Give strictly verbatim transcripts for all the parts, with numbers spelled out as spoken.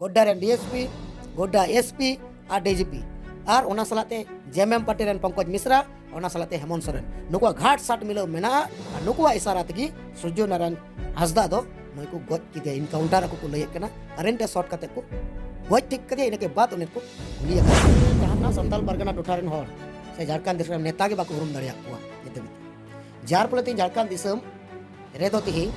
ᱜᱳᱰᱰᱟ ᱨᱮᱱ D S P, Godda S P ᱟᱨ D G P, ᱟᱨ ᱚᱱᱟ ᱥᱟᱞᱟᱜ ᱛᱮ ᱡᱮ ᱮᱢ ᱮᱢ ᱯᱟᱨᱴᱤ ᱨᱮᱱ ᱯᱚᱝᱠᱚᱡᱽ ᱢᱤᱥᱨᱟ, ᱚᱱᱟ ᱥᱟᱞᱟᱜ ᱛᱮ ᱦᱮᱢᱚᱱᱛ ᱥᱚᱨᱮᱱ, ᱱᱩᱠᱩᱣᱟᱜ ᱜᱷᱟᱴ ᱥᱟᱴ ᱢᱤᱞᱟᱹᱣ ᱢᱮᱱᱟᱜᱼᱟ᱾ ᱟᱨ ᱱᱩᱠᱩᱣᱟᱜ ᱤᱥᱟᱨᱟ ᱛᱮᱜᱮ ᱥᱩᱨᱡᱚ ᱱᱟᱨᱟᱭᱚᱱ ᱦᱟᱸᱥᱫᱟ ᱫᱚ ᱱᱩᱭ ᱠᱚ ᱜᱚᱡ ᱠᱮᱫᱮᱭᱟ, ᱤᱱᱠᱟᱣᱩᱱᱴᱟᱨ ᱟᱠᱚ ᱠᱚ ᱞᱟᱹᱭᱮᱫ ᱠᱟᱱᱟ, ᱠᱟᱨᱮᱱᱴ ᱮ ᱥᱚᱨᱴ ᱠᱟᱛᱮ ᱠᱚ ᱜᱚᱡ ᱴᱷᱤᱠ ᱠᱮᱫᱮᱭᱟ᱾ ᱤᱱᱟᱹ ᱠᱮ ᱵᱟᱫ ᱩᱱᱤ ᱠᱚ ᱜᱩᱞᱤ ᱟᱠᱟᱫᱮᱭᱟ᱾ ᱡᱟᱦᱟᱸ ᱥᱟᱱᱛᱟᱞ ᱯᱟᱨᱜᱟᱱᱟ ᱴᱚᱴᱷᱟ ᱨᱮᱱ ᱦᱚᱲ ᱥᱮ ᱡᱷᱟᱲᱠᱷᱚᱸᱰ ᱫᱤᱥᱚᱢ ᱨᱮᱱ ᱱᱮᱛᱟ ᱜᱮ ᱵᱟᱠᱚ ᱩᱨᱩᱢ ᱫᱟᱲᱮᱭᱟᱜ ᱠᱚᱣᱟ ᱱᱤᱛ ᱫᱷᱟᱹᱵᱤᱡ᱾ ᱡᱟᱨ ᱯᱷᱚᱞᱮ ᱛᱮ ᱡᱷᱟᱲᱠᱷᱚᱸᱰ ᱫᱤᱥᱚᱢ ᱨᱮᱫᱚ ᱛᱮᱦᱮᱧ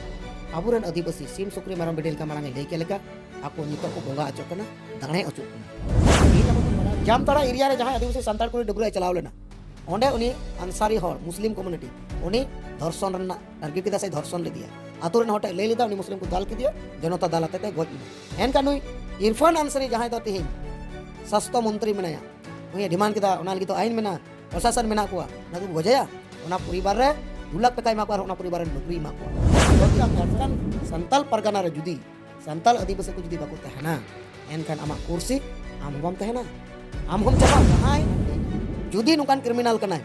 ᱟᱵᱚᱨᱮᱱ ᱟᱹᱫᱤᱵᱟᱹᱥᱤ ᱥᱤᱢ ᱥᱩᱠᱨᱤ ᱢᱮᱨᱚᱢ ᱵᱷᱤᱰᱤ ᱞᱮᱠᱟ ᱢᱟᱲᱟᱝ ᱤᱧ ᱞᱟᱹᱭ ᱠᱮᱫ ᱞᱮᱠᱟ ᱟᱠᱚ ᱱᱤᱛᱚᱜ ᱠᱚ ᱵᱚᱸᱜᱟ ᱚᱪᱚᱜ ᱠᱟᱱᱟ, ᱫᱟᱲᱮ ᱚᱪᱚᱜ ᱠᱟᱱᱟ᱾ ᱛᱮᱦᱮᱧ ᱟᱵᱚ ᱵᱚᱱ ᱵᱟᱲᱟᱭᱟ, ᱡᱟᱢᱛᱟᱲᱟ ᱮᱨᱤᱭᱟ ᱨᱮ ᱡᱟᱦᱟᱸᱭ ᱟᱹᱫᱤᱵᱟᱹᱥᱤ ᱥᱟᱱᱛᱟᱲ ᱠᱩᱲᱤ ᱰᱟᱹᱵᱽᱨᱟᱹᱜ ᱮ ᱪᱟᱞᱟᱣ ᱞᱮᱱᱟ, ᱚᱸᱰᱮ ᱩᱱᱤ ᱟᱱᱥᱟᱨᱤ ᱦᱚᱲ, ᱢᱩᱥᱞᱤᱢ ᱠᱚᱢᱤᱭᱩᱱᱤᱴᱤ, ᱩᱱᱤ ᱫᱷᱚᱨᱥᱚᱱ ᱨᱮᱱᱟᱜ ᱴᱟᱨᱜᱮᱴ ᱠᱮᱫᱟ ᱥᱮ ᱫᱷᱚᱨᱥᱚᱱ ᱞᱮᱫᱮᱭᱟ᱾ ᱟᱛᱳ ᱨᱮᱱ ᱦᱚᱲ ᱴᱷᱮᱱ ᱞᱟᱹᱭ ᱞᱮᱫᱟ, ᱩᱱᱤ ᱢᱩᱥᱞᱤᱢ ᱠᱚ ᱫᱟᱞ ᱠᱮᱫᱮᱭᱟ, ᱡᱚᱱᱚᱛᱟ ᱫᱟᱞ ᱟᱛᱮ ᱛᱮ ᱜᱚᱡ ᱮᱱᱟ᱾ ᱮᱱᱠᱷᱟᱱ ᱱᱩᱭ ᱤᱨᱯᱷᱟᱱ ᱟᱱᱥᱟᱨᱤ ᱡᱟᱦᱟᱸᱭ ᱫᱚ ᱛᱮᱦᱮᱧ ᱥᱟᱥᱛᱷᱚ ᱢᱚᱱᱛᱨᱤ ᱢᱮᱱᱟᱭᱟ, ᱩᱱᱤ ᱰᱤᱢᱟᱱᱰ ᱠᱮᱫᱟ, ᱚᱱᱟ ᱞᱟᱹᱜᱤᱫ ᱫᱚ ᱟᱭᱤᱱ ᱢᱮᱱᱟᱜᱼᱟ, ᱯᱨᱚᱥᱟᱥᱚᱱ ᱢᱮᱱᱟᱜ ᱠᱚᱣᱟ, ᱚᱱᱟ ᱠᱚ ᱜᱚᱡᱮᱭᱟ, ᱚᱱᱟ ᱯᱚᱨᱤᱵᱟᱨ ᱨᱮ ᱫᱩ ᱞᱟᱠᱷ ᱴᱟᱠᱟᱭ ᱮᱢᱟ ᱠᱚᱣᱟ ᱟᱨ ᱚᱱᱟ ᱯᱚᱨᱤᱵᱟᱨ ᱨᱮ ᱱᱚᱠᱨᱤᱭ ᱮᱢᱟ ᱠᱚᱣᱟ᱾ ᱡᱷᱟᱲᱠᱷᱚᱸᱰ ᱥᱟᱱᱛᱟᱞ ᱯᱟᱨᱜᱟᱱᱟ ᱨᱮ ᱡᱩᱫᱤ ᱥᱟᱱᱛᱟᱞ ᱟᱹᱫᱤᱵᱟᱹᱥᱤ ᱠᱚ ᱡᱩᱫᱤ ᱵᱟᱠᱚ ᱛᱟᱦᱮᱱᱟ, ᱮᱱᱠᱷᱟᱱ ᱟᱢᱟᱜ ᱠᱩᱨᱥᱤ ᱟᱢ ᱦᱚᱸ ᱵᱟᱢ ᱛᱟᱦᱮᱱᱟ, ᱟᱢ ᱦᱚᱸᱢ ᱪᱟᱵᱟᱜᱼᱟ᱾ ᱡᱟᱦᱟᱸᱭ ᱡᱩᱫᱤ ᱱᱚᱝᱠᱟᱱ ᱠᱨᱤᱢᱤᱱᱟᱞ ᱠᱟᱱᱟᱭ,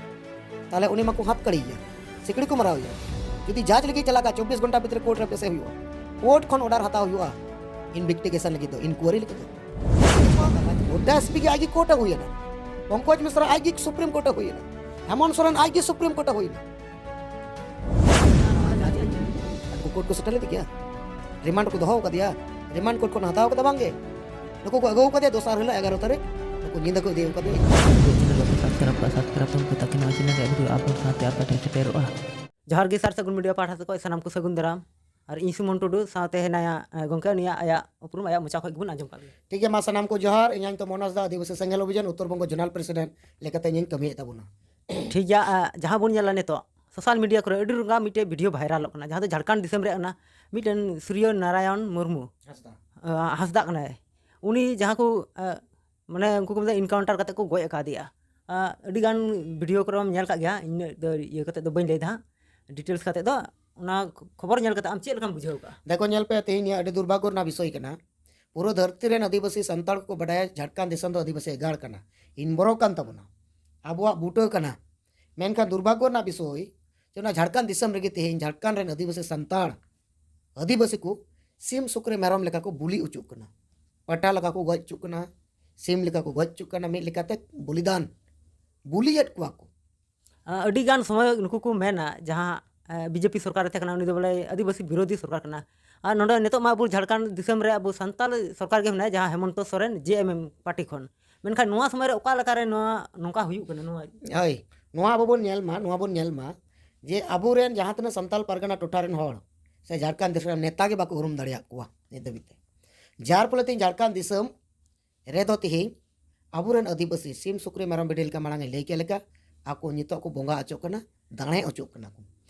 ᱛᱟᱦᱞᱮ ᱩᱱᱤ ᱢᱟᱠᱚ ᱦᱟᱛ ᱠᱟᱲᱤᱭᱮᱭᱟ, ᱥᱤᱠᱲᱤ ᱠᱚ ᱢᱟᱨᱟᱣᱮᱭᱟ᱾ ᱡᱩᱫᱤ ᱡᱟᱡᱽ ᱞᱟᱹᱜᱤᱫ ᱪᱟᱞᱟᱜ ᱠᱷᱟᱱ ᱪᱚᱵᱵᱤᱥ ᱜᱷᱚᱱᱴᱟ ᱵᱷᱤᱛᱨᱤ ᱠᱳᱨᱴ ᱨᱮ ᱯᱮᱥᱮ ᱦᱩᱭᱩᱜᱼᱟ, ᱠᱳᱨᱴ ᱠᱷᱚᱱ ᱚᱨᱰᱟᱨ ᱦᱟᱛᱟᱣ ᱦᱩᱭᱩᱜᱼᱟ, ᱤᱱᱵᱷᱮᱥᱴᱤᱜᱮᱥᱚᱱ ᱞᱟᱹᱜᱤᱫ ᱫᱚ, ᱤᱱᱠᱩᱭᱟᱨᱤ ᱞᱟᱹᱜᱤᱫ ᱫᱚ᱾ ᱜᱳᱰᱰᱟ ᱮᱥ ᱯᱤ ᱜᱮ ᱟᱡ ᱜᱮ ᱠᱳᱨᱴ ᱮ ᱦᱩᱭᱮᱱᱟ, ᱯᱚᱝᱠᱚᱡᱽ ᱢᱤᱥᱨᱟ ᱟᱡ ᱜᱮ ᱥᱩᱯᱨᱤᱢ ᱠᱳᱨᱴ ᱮ ᱦᱩᱭᱮᱱᱟ, ᱦᱮᱢᱚᱱᱛ ᱥᱚᱨᱮᱱ ᱟᱡ ᱜᱮ ᱥᱩᱯᱨᱤᱢ ᱠᱳᱨᱴ ᱮ ᱦᱩᱭᱮᱱᱟ᱾ ᱩᱱᱠᱩ ᱠᱳᱨᱴ ᱠᱚ ᱥᱮᱴᱮᱨ ᱞᱮᱫᱮ ᱜᱮᱭᱟ, ᱨᱤᱢᱟᱱᱰ ᱠᱚ ᱫᱚᱦᱚ ᱟᱠᱟᱫᱮᱭᱟ, ᱨᱤᱢᱟᱱᱰ ᱠᱳᱨᱴ ᱠᱷᱚᱱ ᱦᱟᱛᱟᱣ ᱠᱟᱫᱟ ᱵᱟᱝ ᱜᱮ? ᱱᱩᱠᱩ ᱠᱚ ᱟᱹᱜᱩ ᱟᱠᱟᱫᱮᱭᱟ ᱫᱚᱥᱟᱨ ᱦᱤᱞᱳᱜ ᱮᱜᱟᱨᱚ ᱛᱟᱹᱨᱤᱠᱷ, ᱱᱩᱠᱩ ᱧᱤᱫᱟᱹ ᱠᱚ ᱤᱫᱤ ᱟᱠᱟᱫᱮᱭᱟ᱾ ᱪᱮᱱᱮᱞ ᱵᱟᱠᱚ ᱥᱟᱵᱥᱠᱨᱟᱭᱤᱵ ᱠᱟᱜᱼᱟ, ᱥᱟᱵᱥᱠᱨᱟᱭᱤᱵ ᱛᱟᱵᱚᱱ ᱯᱮ, ᱛᱟᱠᱤ ᱱᱚᱣᱟ ᱪᱮᱱᱮᱞ ᱨᱮ ᱟᱵᱚ ᱥᱟᱶᱛᱮ ᱟᱯᱮ ᱴᱷᱮᱱ ᱥᱮᱴᱮᱨᱚᱜᱼᱟ᱾ ᱡᱚᱦᱟᱨ ᱜᱮ ᱥᱟᱨ ᱥᱟᱹᱜᱩᱱ ᱢᱤᱰᱤᱭᱟ ᱯᱟᱦᱴᱟ ᱥᱮᱫ ᱠᱷᱚᱱ ᱥᱟᱱᱟᱢ ᱠᱚ ᱥᱟᱹᱜᱩᱱ ᱫᱟᱨᱟᱢ᱾ ᱟᱨ ᱤᱧ ᱥᱩᱢᱚᱱ ᱴᱩᱰᱩ ᱥᱟᱶᱛᱮ ᱦᱮᱱᱟᱭᱟ, ᱮ, ᱜᱚᱢᱠᱮ, ᱩᱱᱤᱭᱟᱜ ᱟᱭᱟᱜ ᱩᱯᱨᱩᱢ ᱟᱭᱟᱜ ᱢᱚᱪᱟ ᱠᱷᱚᱱ ᱜᱮᱵᱚᱱ ᱟᱸᱡᱚᱢ ᱠᱟᱜ ᱜᱮ᱾ ᱴᱷᱤᱠ ᱜᱮᱭᱟ, ᱢᱟ ᱥᱟᱱᱟᱢ ᱠᱚ ᱡᱚᱦᱟᱨ᱾ ᱤᱧ ᱛᱚ ᱢᱚᱱᱳᱡᱽ ᱫᱟ, ᱟᱹᱫᱤᱵᱟᱹᱥᱤ ᱥᱮᱸᱜᱮᱞ ᱚᱵᱷᱤᱡᱟᱱ ᱩᱛᱛᱚᱨ ᱵᱚᱝᱜᱚ ᱡᱳᱱᱟᱞ ᱯᱨᱮᱥᱤᱰᱮᱱᱴ ᱞᱮᱠᱟᱛᱮ ᱤᱧᱤᱧ ᱠᱟᱹᱢᱤᱭᱮᱫ ᱛᱟᱵᱚᱱᱟ᱾ ᱴᱷᱤᱠ ᱜᱮᱭᱟ, ᱟ, ᱡᱟᱦᱟᱸ ᱵᱚᱱ ᱧᱮᱞᱟ ᱱᱤᱛᱚᱜ ᱥᱳᱥᱟᱞ ᱢᱤᱰᱤᱭᱟ ᱠᱚᱨᱮ ᱟᱹᱰᱤ ᱨᱚᱠᱚᱢ ᱢᱤᱫᱴᱮᱡ ᱵᱷᱤᱰᱤᱭᱳ ᱵᱷᱟᱭᱨᱟᱞᱚᱜ ᱠᱟᱱᱟ, ᱡᱟᱦᱟᱸ ᱫᱚ ᱡᱷᱟᱲᱠᱷᱚᱸᱰ ᱫᱤᱥᱚᱢ ᱨᱮᱭᱟᱜ ᱠᱟᱱᱟ, ᱢᱤᱫᱴᱮᱱ ᱥᱩᱨᱭᱚ ᱱᱟᱨᱟᱭᱚᱱ ᱢᱩᱨᱢᱩ, ᱦᱟᱸᱥᱫᱟ᱾ ᱟ, ᱦᱟᱸᱥᱫᱟ ᱠᱟᱱᱟᱭ᱾ ᱩᱱᱤ ᱡᱟᱦᱟᱸ ᱠᱚ, ᱟ, ᱢᱟᱱᱮ ᱩᱱᱠᱩ ᱠᱚ ᱢᱮᱛᱟᱜᱼᱟ ᱮᱱᱠᱟᱣᱩᱱᱴᱟᱨ ᱠᱟᱛᱮ ᱠᱚ ᱜᱚᱡ ᱟᱠᱟᱫᱮᱭᱟ᱾ ᱟ, ᱟᱹᱰᱤ ᱜᱟᱱ ᱵᱷᱤᱰᱤᱭᱳ ᱠᱚᱨᱮ ᱧᱮᱞ ᱠᱟᱜ ᱜᱮᱭᱟ, ᱤᱧᱟᱹᱜ ᱫᱚ ᱤᱭᱟᱹ ᱠᱟᱛᱮ ᱫᱚ ᱵᱟᱹᱧ ᱞᱟᱹᱭ ᱫᱟ, ᱰᱤᱴᱮᱞᱥ ᱠᱟᱛᱮ ᱫᱚ ᱚᱱᱟ ᱠᱷᱚᱵᱚᱨ ᱧᱮᱞ ᱠᱟᱛᱮ ᱟᱢ ᱪᱮᱫ ᱞᱮᱠᱟᱢ ᱵᱩᱡᱷᱟᱹᱣ ᱠᱟᱜᱼᱟ? ᱫᱮᱠᱷᱚ, ᱧᱮᱞ ᱯᱮ, ᱛᱮᱦᱮᱧ ᱱᱤᱭᱟᱹ ᱟᱹᱰᱤ ᱫᱩᱨᱵᱷᱟᱜᱽᱜᱚ ᱨᱮᱱᱟᱜ ᱵᱤᱥᱚᱭ ᱠᱟᱱᱟ᱾ ᱯᱩᱨᱟᱹ ᱫᱷᱟᱹᱨᱛᱤ ᱨᱮᱱ ᱟᱹᱫᱤᱵᱟᱹᱥᱤ ᱥᱟᱱᱛᱟᱲ ᱠᱚᱠᱚ ᱵᱟᱰᱟᱭᱟ ᱡᱷᱟᱲᱠᱷᱚᱸᱰ ᱫᱤᱥᱚᱢ ᱫᱚ ᱟᱹᱫᱤᱵᱟᱹᱥᱤ ᱮᱜᱟᱲ ᱠᱟᱱᱟ, ᱤᱱᱵᱚᱨᱚ ᱠᱟᱱ ᱛᱟᱵᱚᱱᱟ, ᱟᱵᱚᱣᱟᱜ ᱵᱩᱴᱟᱹ ᱠᱟᱱᱟ᱾ ᱢᱮᱱᱠᱷᱟᱱ ᱫᱩᱨᱵᱷᱟᱜᱽᱜᱚ ᱨᱮᱱᱟᱜ ᱵᱤᱥᱚᱭ ᱡᱮ ᱚᱱᱟ ᱡᱷᱟᱲᱠᱷᱚᱸᱰ ᱫᱤᱥᱚᱢ ᱨᱮᱜᱮ ᱛᱮᱦᱮᱧ ᱡᱷᱟᱲᱠᱷᱚᱸᱰ ᱨᱮᱱ ᱟᱹᱫᱤᱵᱟᱹᱥᱤ ᱥᱟᱱᱛᱟᱲ, ᱟᱹᱫᱤᱵᱟᱹᱥᱤ ᱠᱚ ᱥᱤᱢ ᱥᱩᱠᱨᱤ ᱢᱮᱨᱚᱢ ᱞᱮᱠᱟ ᱠᱚ ᱵᱩᱞᱤ ᱚᱪᱚᱜ ᱠᱟᱱᱟ᱾ ᱯᱟᱴᱟ ᱞᱮᱠᱟ ᱠᱚ ᱜᱚᱡ ᱦᱚᱪᱚᱜ ᱠᱟᱱᱟ, ᱥᱤᱢ ᱞᱮᱠᱟ ᱠᱚ ᱜᱚᱡ ᱦᱚᱪᱚᱜ ᱠᱟᱱᱟ, ᱢᱤᱫ ᱞᱮᱠᱟᱛᱮ ᱵᱚᱞᱤᱫᱟᱱ, ᱵᱩᱞᱤᱭᱮᱫ ᱠᱚᱣᱟ ᱠᱚ᱾ ᱟᱹᱰᱤ ᱜᱟᱱ ᱥᱚᱢᱚᱭ ᱱᱩᱠᱩ ᱠᱚ ᱢᱮᱱᱟ, ᱡᱟᱦᱟᱸ ᱵᱤᱡᱮᱯᱤ ᱥᱚᱨᱠᱟᱨ ᱮ ᱛᱟᱦᱮᱸ ᱠᱟᱱᱟ, ᱩᱱᱤ ᱫᱚ ᱵᱚᱞᱮ ᱟᱹᱫᱤᱵᱟᱹᱥᱤ ᱵᱤᱨᱳᱫᱷᱤ ᱥᱚᱨᱠᱟᱨ ᱠᱟᱱᱟ᱾ ᱟᱨ ᱱᱚᱰᱮ ᱱᱤᱛᱚᱜ ᱢᱟ ᱟᱵᱚ ᱡᱷᱟᱲᱠᱷᱚᱸᱰ ᱫᱤᱥᱚᱢ ᱨᱮ ᱟᱵᱚ ᱥᱟᱱᱛᱟᱲ ᱥᱚᱨᱠᱟᱨ ᱜᱮ ᱢᱮᱱᱟᱭᱟ, ᱡᱟᱦᱟᱸ ᱦᱮᱢᱚᱱᱛᱚ ᱥᱚᱨᱮᱱ, ᱡᱮ ᱮᱢ ᱮᱢ ᱯᱟᱨᱴᱤ ᱠᱷᱚᱱ᱾ ᱢᱮᱱᱠᱷᱟᱱ ᱱᱚᱣᱟ ᱥᱚᱢᱚᱭ ᱨᱮ ᱚᱠᱟ ᱞᱮᱠᱟᱨᱮ ᱱᱚᱣᱟ ᱱᱚᱝᱠᱟ ᱦᱩᱭᱩᱜ ᱠᱟᱱᱟ? ᱱᱚᱣᱟ ᱦᱳᱭ, ᱱᱚᱣᱟ ᱟᱵᱚ ᱵᱚᱱ ᱧᱮᱞ ᱢᱟ, ᱱᱚᱣᱟ ᱵᱚᱱ ᱧᱮᱞ ᱢᱟ ᱡᱮ ᱟᱵᱚᱨᱮᱱ ᱡᱟᱦᱟᱸ ᱛᱤᱱᱟᱹᱜ ᱥᱟᱱᱛᱟᱲ ᱯᱟᱨᱜᱟᱱᱟ ᱴᱚᱴᱷᱟ ᱨᱮᱱ ᱦᱚᱲ ᱥᱮ ᱡᱷᱟᱲᱠᱷᱚᱸᱰ ᱫᱤᱥᱚᱢ ᱨᱮᱱ ᱱᱮᱛᱟ ᱜᱮ ᱵᱟᱠᱚ ᱩᱨᱩᱢ ᱫᱟᱲᱮᱭᱟᱜ ᱠᱚᱣᱟ ᱱᱤᱛ ᱫᱷᱟᱹᱵᱤᱡ ᱛᱮ᱾ ᱡᱟᱨ ᱯᱷᱚᱞᱮ ᱛᱮᱦᱮᱧ ᱡᱷᱟᱲᱠᱷᱚᱸᱰ ᱫᱤᱥᱚᱢ ᱨᱮᱫᱚ ᱛᱮᱦᱮᱧ ᱟᱵᱚᱨᱮᱱ ᱟᱹᱫᱤᱵᱟᱹᱥᱤ ᱥᱤᱢ ᱥᱩᱠᱨᱤ ᱢᱮᱨᱚᱢ ᱵᱷᱤᱰᱤ ᱞᱮᱠᱟ ᱢᱟᱲᱟᱝ ᱤᱧ ᱞᱟᱹᱭ ᱠᱮᱫ ᱞᱮᱠᱟ, ᱟᱠᱚ ᱱᱤᱛᱚᱜ ᱠᱚ ᱵᱚᱸᱜᱟ ᱚᱪᱚᱜ ᱠᱟᱱᱟ, ᱫᱟᱲᱮ ᱚᱪᱚᱜ ᱠᱟᱱᱟ ᱠᱚ᱾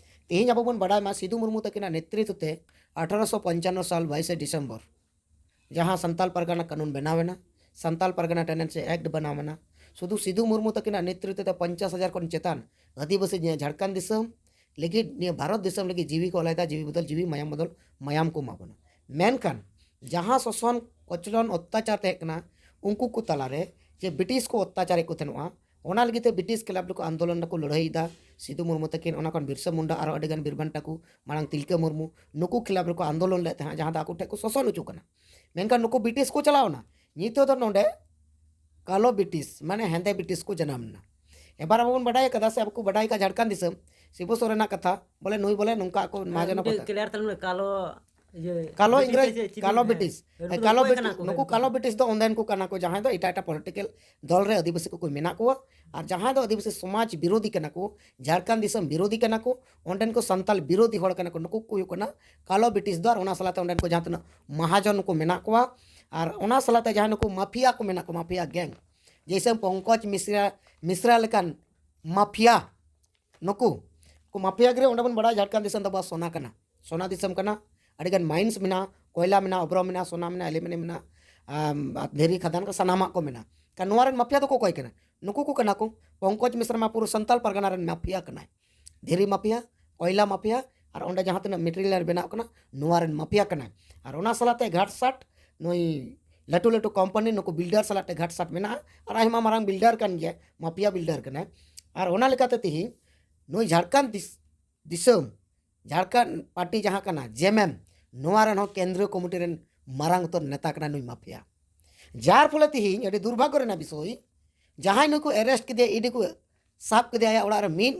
ᱛᱮᱦᱮᱧ ᱟᱵᱚ ᱵᱚᱱ ᱵᱟᱰᱟᱭ ᱢᱟ, ᱥᱤᱫᱩ ᱢᱩᱨᱢᱩ ᱛᱟᱹᱠᱤᱱᱟᱜ ᱱᱮᱛᱨᱤᱛᱵ ᱛᱮ ᱟᱴᱷᱟᱨᱚᱥᱚ ᱯᱚᱧᱪᱟᱱᱱᱚ ᱥᱟᱞ ᱵᱟᱭᱤᱥᱮ ᱰᱤᱥᱮᱢᱵᱚᱨ ᱡᱟᱦᱟᱸ ᱥᱟᱱᱛᱟᱞ ᱯᱟᱨᱜᱟᱱᱟ ᱠᱟᱹᱱᱩᱱ ᱵᱮᱱᱟᱣ ᱮᱱᱟ, ᱥᱟᱱᱛᱟᱞ ᱯᱟᱨᱜᱟᱱᱟ ᱴᱮᱱᱰᱮᱱᱥᱤ ᱮᱠᱴ ᱵᱮᱱᱟᱣ ᱮᱱᱟ, ᱥᱩᱫᱷᱩ ᱥᱤᱫᱩ ᱢᱩᱨᱢᱩ ᱛᱟᱹᱠᱤᱱᱟᱜ ᱱᱮᱛᱨᱤᱛᱵ ᱛᱮ ᱯᱚᱧᱪᱟᱥ ᱦᱟᱡᱟᱨ ᱠᱷᱚᱱ ᱪᱮᱛᱟᱱ ᱟᱹᱫᱤᱵᱟᱹᱥᱤ ᱱᱤᱭᱟᱹ ᱡᱷᱟᱲᱠᱷᱚᱸᱰ ᱫᱤᱥᱚᱢ ᱞᱟᱹᱜᱤᱫ, ᱱᱤᱭᱟᱹ ᱵᱷᱟᱨᱚᱛ ᱫᱤᱥᱚᱢ ᱞᱟᱹᱜᱤᱫ ᱡᱤᱣᱤ ᱠᱚ ᱟᱞᱟᱭᱫᱟ, ᱡᱤᱣᱤ ᱵᱚᱫᱚᱞ ᱡᱤᱣᱤ, ᱢᱟᱭᱟᱢ ᱵᱚᱫᱚᱞ ᱢᱟᱭᱟᱢ ᱠᱚ ᱮᱢᱟ ᱵᱚᱱᱟ᱾ ᱢᱮᱱᱠᱷᱟᱱ ᱡᱟᱦᱟᱸ ᱥᱚᱥᱚᱱ ᱠᱚᱪᱞᱚᱱ ᱚᱛᱛᱟᱪᱟᱨ ᱛᱟᱦᱮᱸ ᱠᱟᱱᱟ, ᱩᱱᱠᱩ ᱠᱚ ᱛᱟᱞᱟᱨᱮ ᱡᱮ ᱵᱨᱤᱴᱤᱥ ᱠᱚ ᱚᱛᱛᱟᱪᱟᱨᱮᱫ ᱠᱚ ᱛᱟᱦᱮᱱᱚᱜᱼᱟ, ᱚᱱᱟ ᱞᱟᱹᱜᱤᱫ ᱛᱮ ᱵᱨᱤᱴᱤᱥ ᱠᱷᱤᱞᱟᱯ ᱨᱮᱠᱚ ᱟᱱᱫᱳᱞᱚᱱ ᱨᱮᱠᱚ ᱞᱟᱹᱲᱦᱟᱹᱭᱮᱫᱟ᱾ ᱥᱤᱫᱩ ᱢᱩᱨᱢᱩ ᱛᱟᱹᱠᱤᱱ, ᱚᱱᱟ ᱠᱷᱚᱱ ᱵᱤᱨᱥᱟ ᱢᱩᱱᱰᱟ, ᱟᱨᱚ ᱟᱹᱰᱤ ᱜᱟᱱ ᱵᱤᱨ ᱵᱟᱱᱴᱟ ᱠᱚ, ᱢᱟᱲᱟᱝ ᱛᱤᱞᱠᱟᱹ ᱢᱩᱨᱢᱩ, ᱱᱩᱠᱩ ᱠᱷᱤᱞᱟᱯ ᱨᱮᱠᱚ ᱟᱱᱫᱳᱞᱚᱱ ᱞᱮᱫ ᱛᱟᱦᱮᱸᱫ, ᱡᱟᱦᱟᱸ ᱫᱚ ᱟᱠᱚ ᱴᱷᱮᱱ ᱠᱚ ᱥᱚᱥᱚᱱ ᱦᱚᱪᱚ ᱠᱟᱱᱟ᱾ ᱢᱮᱱᱠᱷᱟᱱ ᱱᱩᱠᱩ ᱵᱨᱤᱴᱤᱥ ᱠᱚ ᱪᱟᱞᱟᱣ ᱮᱱᱟ, ᱱᱤᱛᱚᱜ ᱫᱚ ᱱᱚᱰᱮ ᱠᱟᱞᱳ ᱵᱨᱤᱴᱤᱥ, ᱢᱟᱱᱮ ᱦᱮᱸᱫᱮ ᱵᱨᱤᱴᱤᱥ ᱠᱚ ᱡᱟᱱᱟᱢ ᱮᱱᱟ᱾ ᱮᱵᱟᱨ ᱟᱵᱚ ᱵᱚᱱ ᱵᱟᱰᱟᱭ ᱠᱟᱫᱟ ᱥᱮ ᱟᱵᱚ ᱠᱚ ᱵᱟᱰᱟᱭ ᱠᱟᱫᱟ ᱡᱷᱟᱲᱠᱷᱚᱸᱰ ᱫᱤᱥᱚᱢ, ᱥᱤᱵᱩ ᱥᱚᱨᱮᱱᱟᱜ ᱠᱟᱛᱷᱟ, ᱵᱚᱞᱮ ᱱᱩᱭ ᱵᱚᱞᱮ ᱱᱚᱝᱠᱟ ᱟᱠᱚ ᱢᱟᱦᱟᱡᱚᱱ ᱠᱚ ᱢᱤᱫᱴᱮᱡ ᱛᱟᱦᱮᱸ᱾ Clear ᱛᱟᱞᱢᱟ, ᱠᱟᱞᱳ, ᱤᱭᱟᱹ, ᱠᱟᱞᱳ ᱵᱨᱤᱴᱤᱥ ᱤᱝᱨᱮᱡᱽ, ᱥᱮ ᱪᱤᱞᱤ ᱠᱟᱞᱳ ᱦᱮᱸ, ᱵᱨᱤᱴᱤᱥ, ᱱᱩᱠᱩ ᱦᱮᱸ, ᱫᱚ ᱠᱟᱞᱳ ᱚᱠᱚᱭ ᱵᱨᱤᱴᱤᱥ, ᱠᱟᱱᱟ ᱠᱚ? ᱱᱩᱠᱩ, ᱱᱩᱠᱩ ᱠᱟᱞᱳ ᱵᱨᱤᱴᱤᱥ ᱫᱚ ᱚᱸᱰᱮᱱ ᱠᱚ ᱠᱟᱱᱟ ᱠᱚ, ᱡᱟᱦᱟᱸᱭ ᱫᱚ ᱮᱴᱟᱜ ᱮᱴᱟᱜ ᱯᱚᱞᱤᱴᱤᱠᱟᱞ ᱫᱚᱞ ᱨᱮ ᱟᱹᱫᱤᱵᱟᱹᱥᱤ ᱠᱚᱠᱚ ᱢᱮᱱᱟᱜ ᱠᱚᱣᱟ, ᱟᱨ ᱡᱟᱦᱟᱸᱭ ᱫᱚ ᱟᱹᱫᱤᱵᱟᱹᱥᱤ ᱥᱚᱢᱟᱡᱽ ᱵᱤᱨᱳᱫᱷᱤ ᱠᱟᱱᱟ ᱠᱚ, ᱡᱷᱟᱲᱠᱷᱚᱸᱰ ᱫᱤᱥᱚᱢ ᱵᱤᱨᱳᱫᱷᱤ ᱠᱟᱱᱟ ᱠᱚ, ᱚᱸᱰᱮᱱ ᱠᱚ ᱥᱟᱱᱛᱟᱞ ᱵᱤᱨᱳᱫᱷᱤ ᱦᱚᱲ ᱠᱟᱱᱟ ᱠᱚ, ᱱᱩᱠᱩ ᱠᱚ ᱦᱩᱭᱩᱜ ᱠᱟᱱᱟ ᱠᱟᱞᱳ ᱵᱨᱤᱴᱤᱥ ᱫᱚ᱾ ᱟᱨ ᱚᱱᱟ ᱥᱟᱞᱟᱛᱮ ᱚᱸᱰᱮᱱ ᱠᱚ ᱡᱟᱦᱟᱸ ᱛᱤᱱᱟᱹᱜ ᱢᱟᱦᱟᱡᱚᱱ ᱠᱚ ᱢᱮᱱᱟᱜ ᱠᱚᱣᱟ, ᱟᱨ ᱚᱱᱟ ᱥᱟᱞᱟᱛᱮ ᱡᱟᱦᱟᱸ ᱱᱩᱠᱩ ᱢᱟᱯᱷᱤᱭᱟ ᱠᱚ ᱢᱮᱱᱟᱜ ᱠᱚᱣᱟ, ᱢᱟᱯᱷᱤᱭᱟ ᱜᱮᱝ, ᱡᱮᱭᱥᱮ ᱯᱚᱝᱠᱚᱡᱽ ᱢᱤᱥᱨᱟ, ᱢᱤᱥᱨᱟ ᱞᱮᱠᱟᱱ ᱢᱟᱯᱷᱤᱭᱟ, ᱱᱩᱠᱩ ᱠᱚ ᱢᱟᱯᱷᱤᱭᱟ ᱜᱮ ᱚᱸᱰᱮ ᱵᱚᱱ ᱵᱟᱲᱟᱭᱟ, ᱡᱷᱟᱲᱠᱷᱚᱸᱰ ᱫᱤᱥᱚᱢ ᱫᱚ ᱟᱵᱚᱣᱟᱜ ᱥᱚᱱᱟ ᱠᱟᱱᱟ, ᱥᱚᱱᱟ ᱫᱤᱥᱚᱢ ᱠᱟᱱᱟ, ᱟᱹᱰᱤᱜᱟᱱ ᱢᱟᱭᱤᱱᱥ ᱢᱮᱱᱟᱜᱼᱟ, ᱠᱚᱭᱞᱟ ᱢᱮᱱᱟᱜᱼᱟ, ᱚᱵᱨᱚᱢ ᱢᱮᱱᱟᱜᱼᱟ, ᱥᱚᱱᱟ ᱢᱮᱱᱟᱜᱼᱟ, ᱮᱞᱩᱢᱤᱱᱤᱭᱟᱢ ᱢᱮᱱᱟᱜᱼᱟ, ᱟᱢ, ᱫᱷᱤᱨᱤ ᱠᱷᱟᱫᱟᱱ ᱠᱚ, ᱥᱟᱱᱟᱢᱟᱜ ᱠᱚ ᱢᱮᱱᱟᱜᱼᱟ᱾ ᱠᱷᱟᱱ ᱱᱚᱣᱟ ᱨᱮᱱ ᱢᱟᱯᱷᱤᱭᱟ ᱫᱚᱠᱚ ᱚᱠᱚᱭ ᱠᱟᱱᱟ? ᱱᱩᱠᱩ ᱠᱚ ᱠᱟᱱᱟ ᱠᱚ, ᱯᱚᱝᱠᱚᱡᱽ ᱢᱤᱥᱨᱟ ᱢᱟ ᱯᱩᱨᱟᱹ ᱥᱟᱱᱛᱟᱞ ᱯᱟᱨᱜᱟᱱᱟ ᱨᱮᱱ ᱢᱟᱯᱷᱤᱭᱟ ᱠᱟᱱᱟᱭ, ᱫᱷᱤᱨᱤ ᱢᱟᱯᱷᱤᱭᱟ, ᱠᱚᱭᱞᱟ ᱢᱟᱯᱷᱤᱭᱟ, ᱟᱨ ᱚᱸᱰᱮ ᱡᱟᱦᱟᱸ ᱛᱤᱱᱟᱹᱜ ᱢᱮᱴᱮᱨᱤᱭᱟᱞ ᱵᱮᱱᱟᱜ ᱠᱟᱱᱟ, ᱱᱚᱣᱟ ᱨᱮᱱ ᱢᱟᱯᱷᱤᱭᱟ ᱠᱟᱱᱟᱭ᱾ ᱟᱨ ᱚᱱᱟ ᱥᱟᱞᱟᱜ ᱛᱮ ᱜᱷᱟᱴᱥᱟᱴ ᱱᱩᱭ ᱞᱟᱹᱴᱩ ᱞᱟᱹᱴᱩ ᱠᱳᱢᱯᱟᱱᱤ, ᱱᱩᱠᱩ ᱵᱤᱞᱰᱟᱨ ᱥᱟᱞᱟᱜ ᱛᱮ ᱜᱷᱟᱴᱥᱟᱴ ᱢᱮᱱᱟᱜᱼᱟ, ᱟᱨ ᱟᱭᱢᱟ ᱢᱟᱨᱟᱝ ᱵᱤᱞᱰᱟᱨ ᱠᱟᱱ ᱜᱮᱭᱟᱭ, ᱢᱟᱯᱷᱤᱭᱟ ᱵᱤᱞᱰᱟᱨ ᱠᱟᱱᱟᱭ᱾ ᱟᱨ ᱚᱱᱟ ᱞᱮᱠᱟᱛᱮ ᱛᱮᱦᱮᱧ ᱱᱩᱭ ᱡᱷᱟᱲᱠᱷᱚᱸᱰ ᱫᱤᱥ-, ᱫᱤᱥᱚᱢ, ᱡᱷᱟᱲᱠᱷᱚᱸᱰ ᱯᱟᱨᱴᱤ ᱡᱟᱦᱟᱸ ᱠᱟᱱᱟ, ᱡᱮᱢᱮᱢ, ᱱᱚᱣᱟ ᱨᱮᱱ ᱦᱚᱸ ᱠᱮᱱᱫᱨᱤᱭᱚ ᱠᱚᱢᱤᱴᱤ ᱨᱮᱱ ᱢᱟᱨᱟᱝ ᱩᱛᱟᱹᱨ ᱱᱮᱛᱟ ᱠᱟᱱᱟ ᱱᱩᱭ ᱢᱟᱯᱷᱤᱭᱟ᱾ ᱡᱟᱨ ᱯᱷᱚᱞᱮ ᱛᱤᱦᱤᱧ ᱟᱹᱰᱤ ᱫᱩᱨᱵᱷᱟᱜᱽᱜᱚ ᱨᱮᱱᱟᱜ ᱵᱤᱥᱚᱭ, ᱡᱟᱦᱟᱸᱭ ᱱᱩᱠᱩ ᱮᱨᱮᱥᱴ ᱠᱮᱫᱮᱭᱟ, ᱤᱰᱤ ᱠᱚ ᱥᱟᱵ ᱠᱮᱫᱮᱭᱟ, ᱟᱭᱟᱜ ᱚᱲᱟᱜ ᱨᱮ ᱢᱤᱫ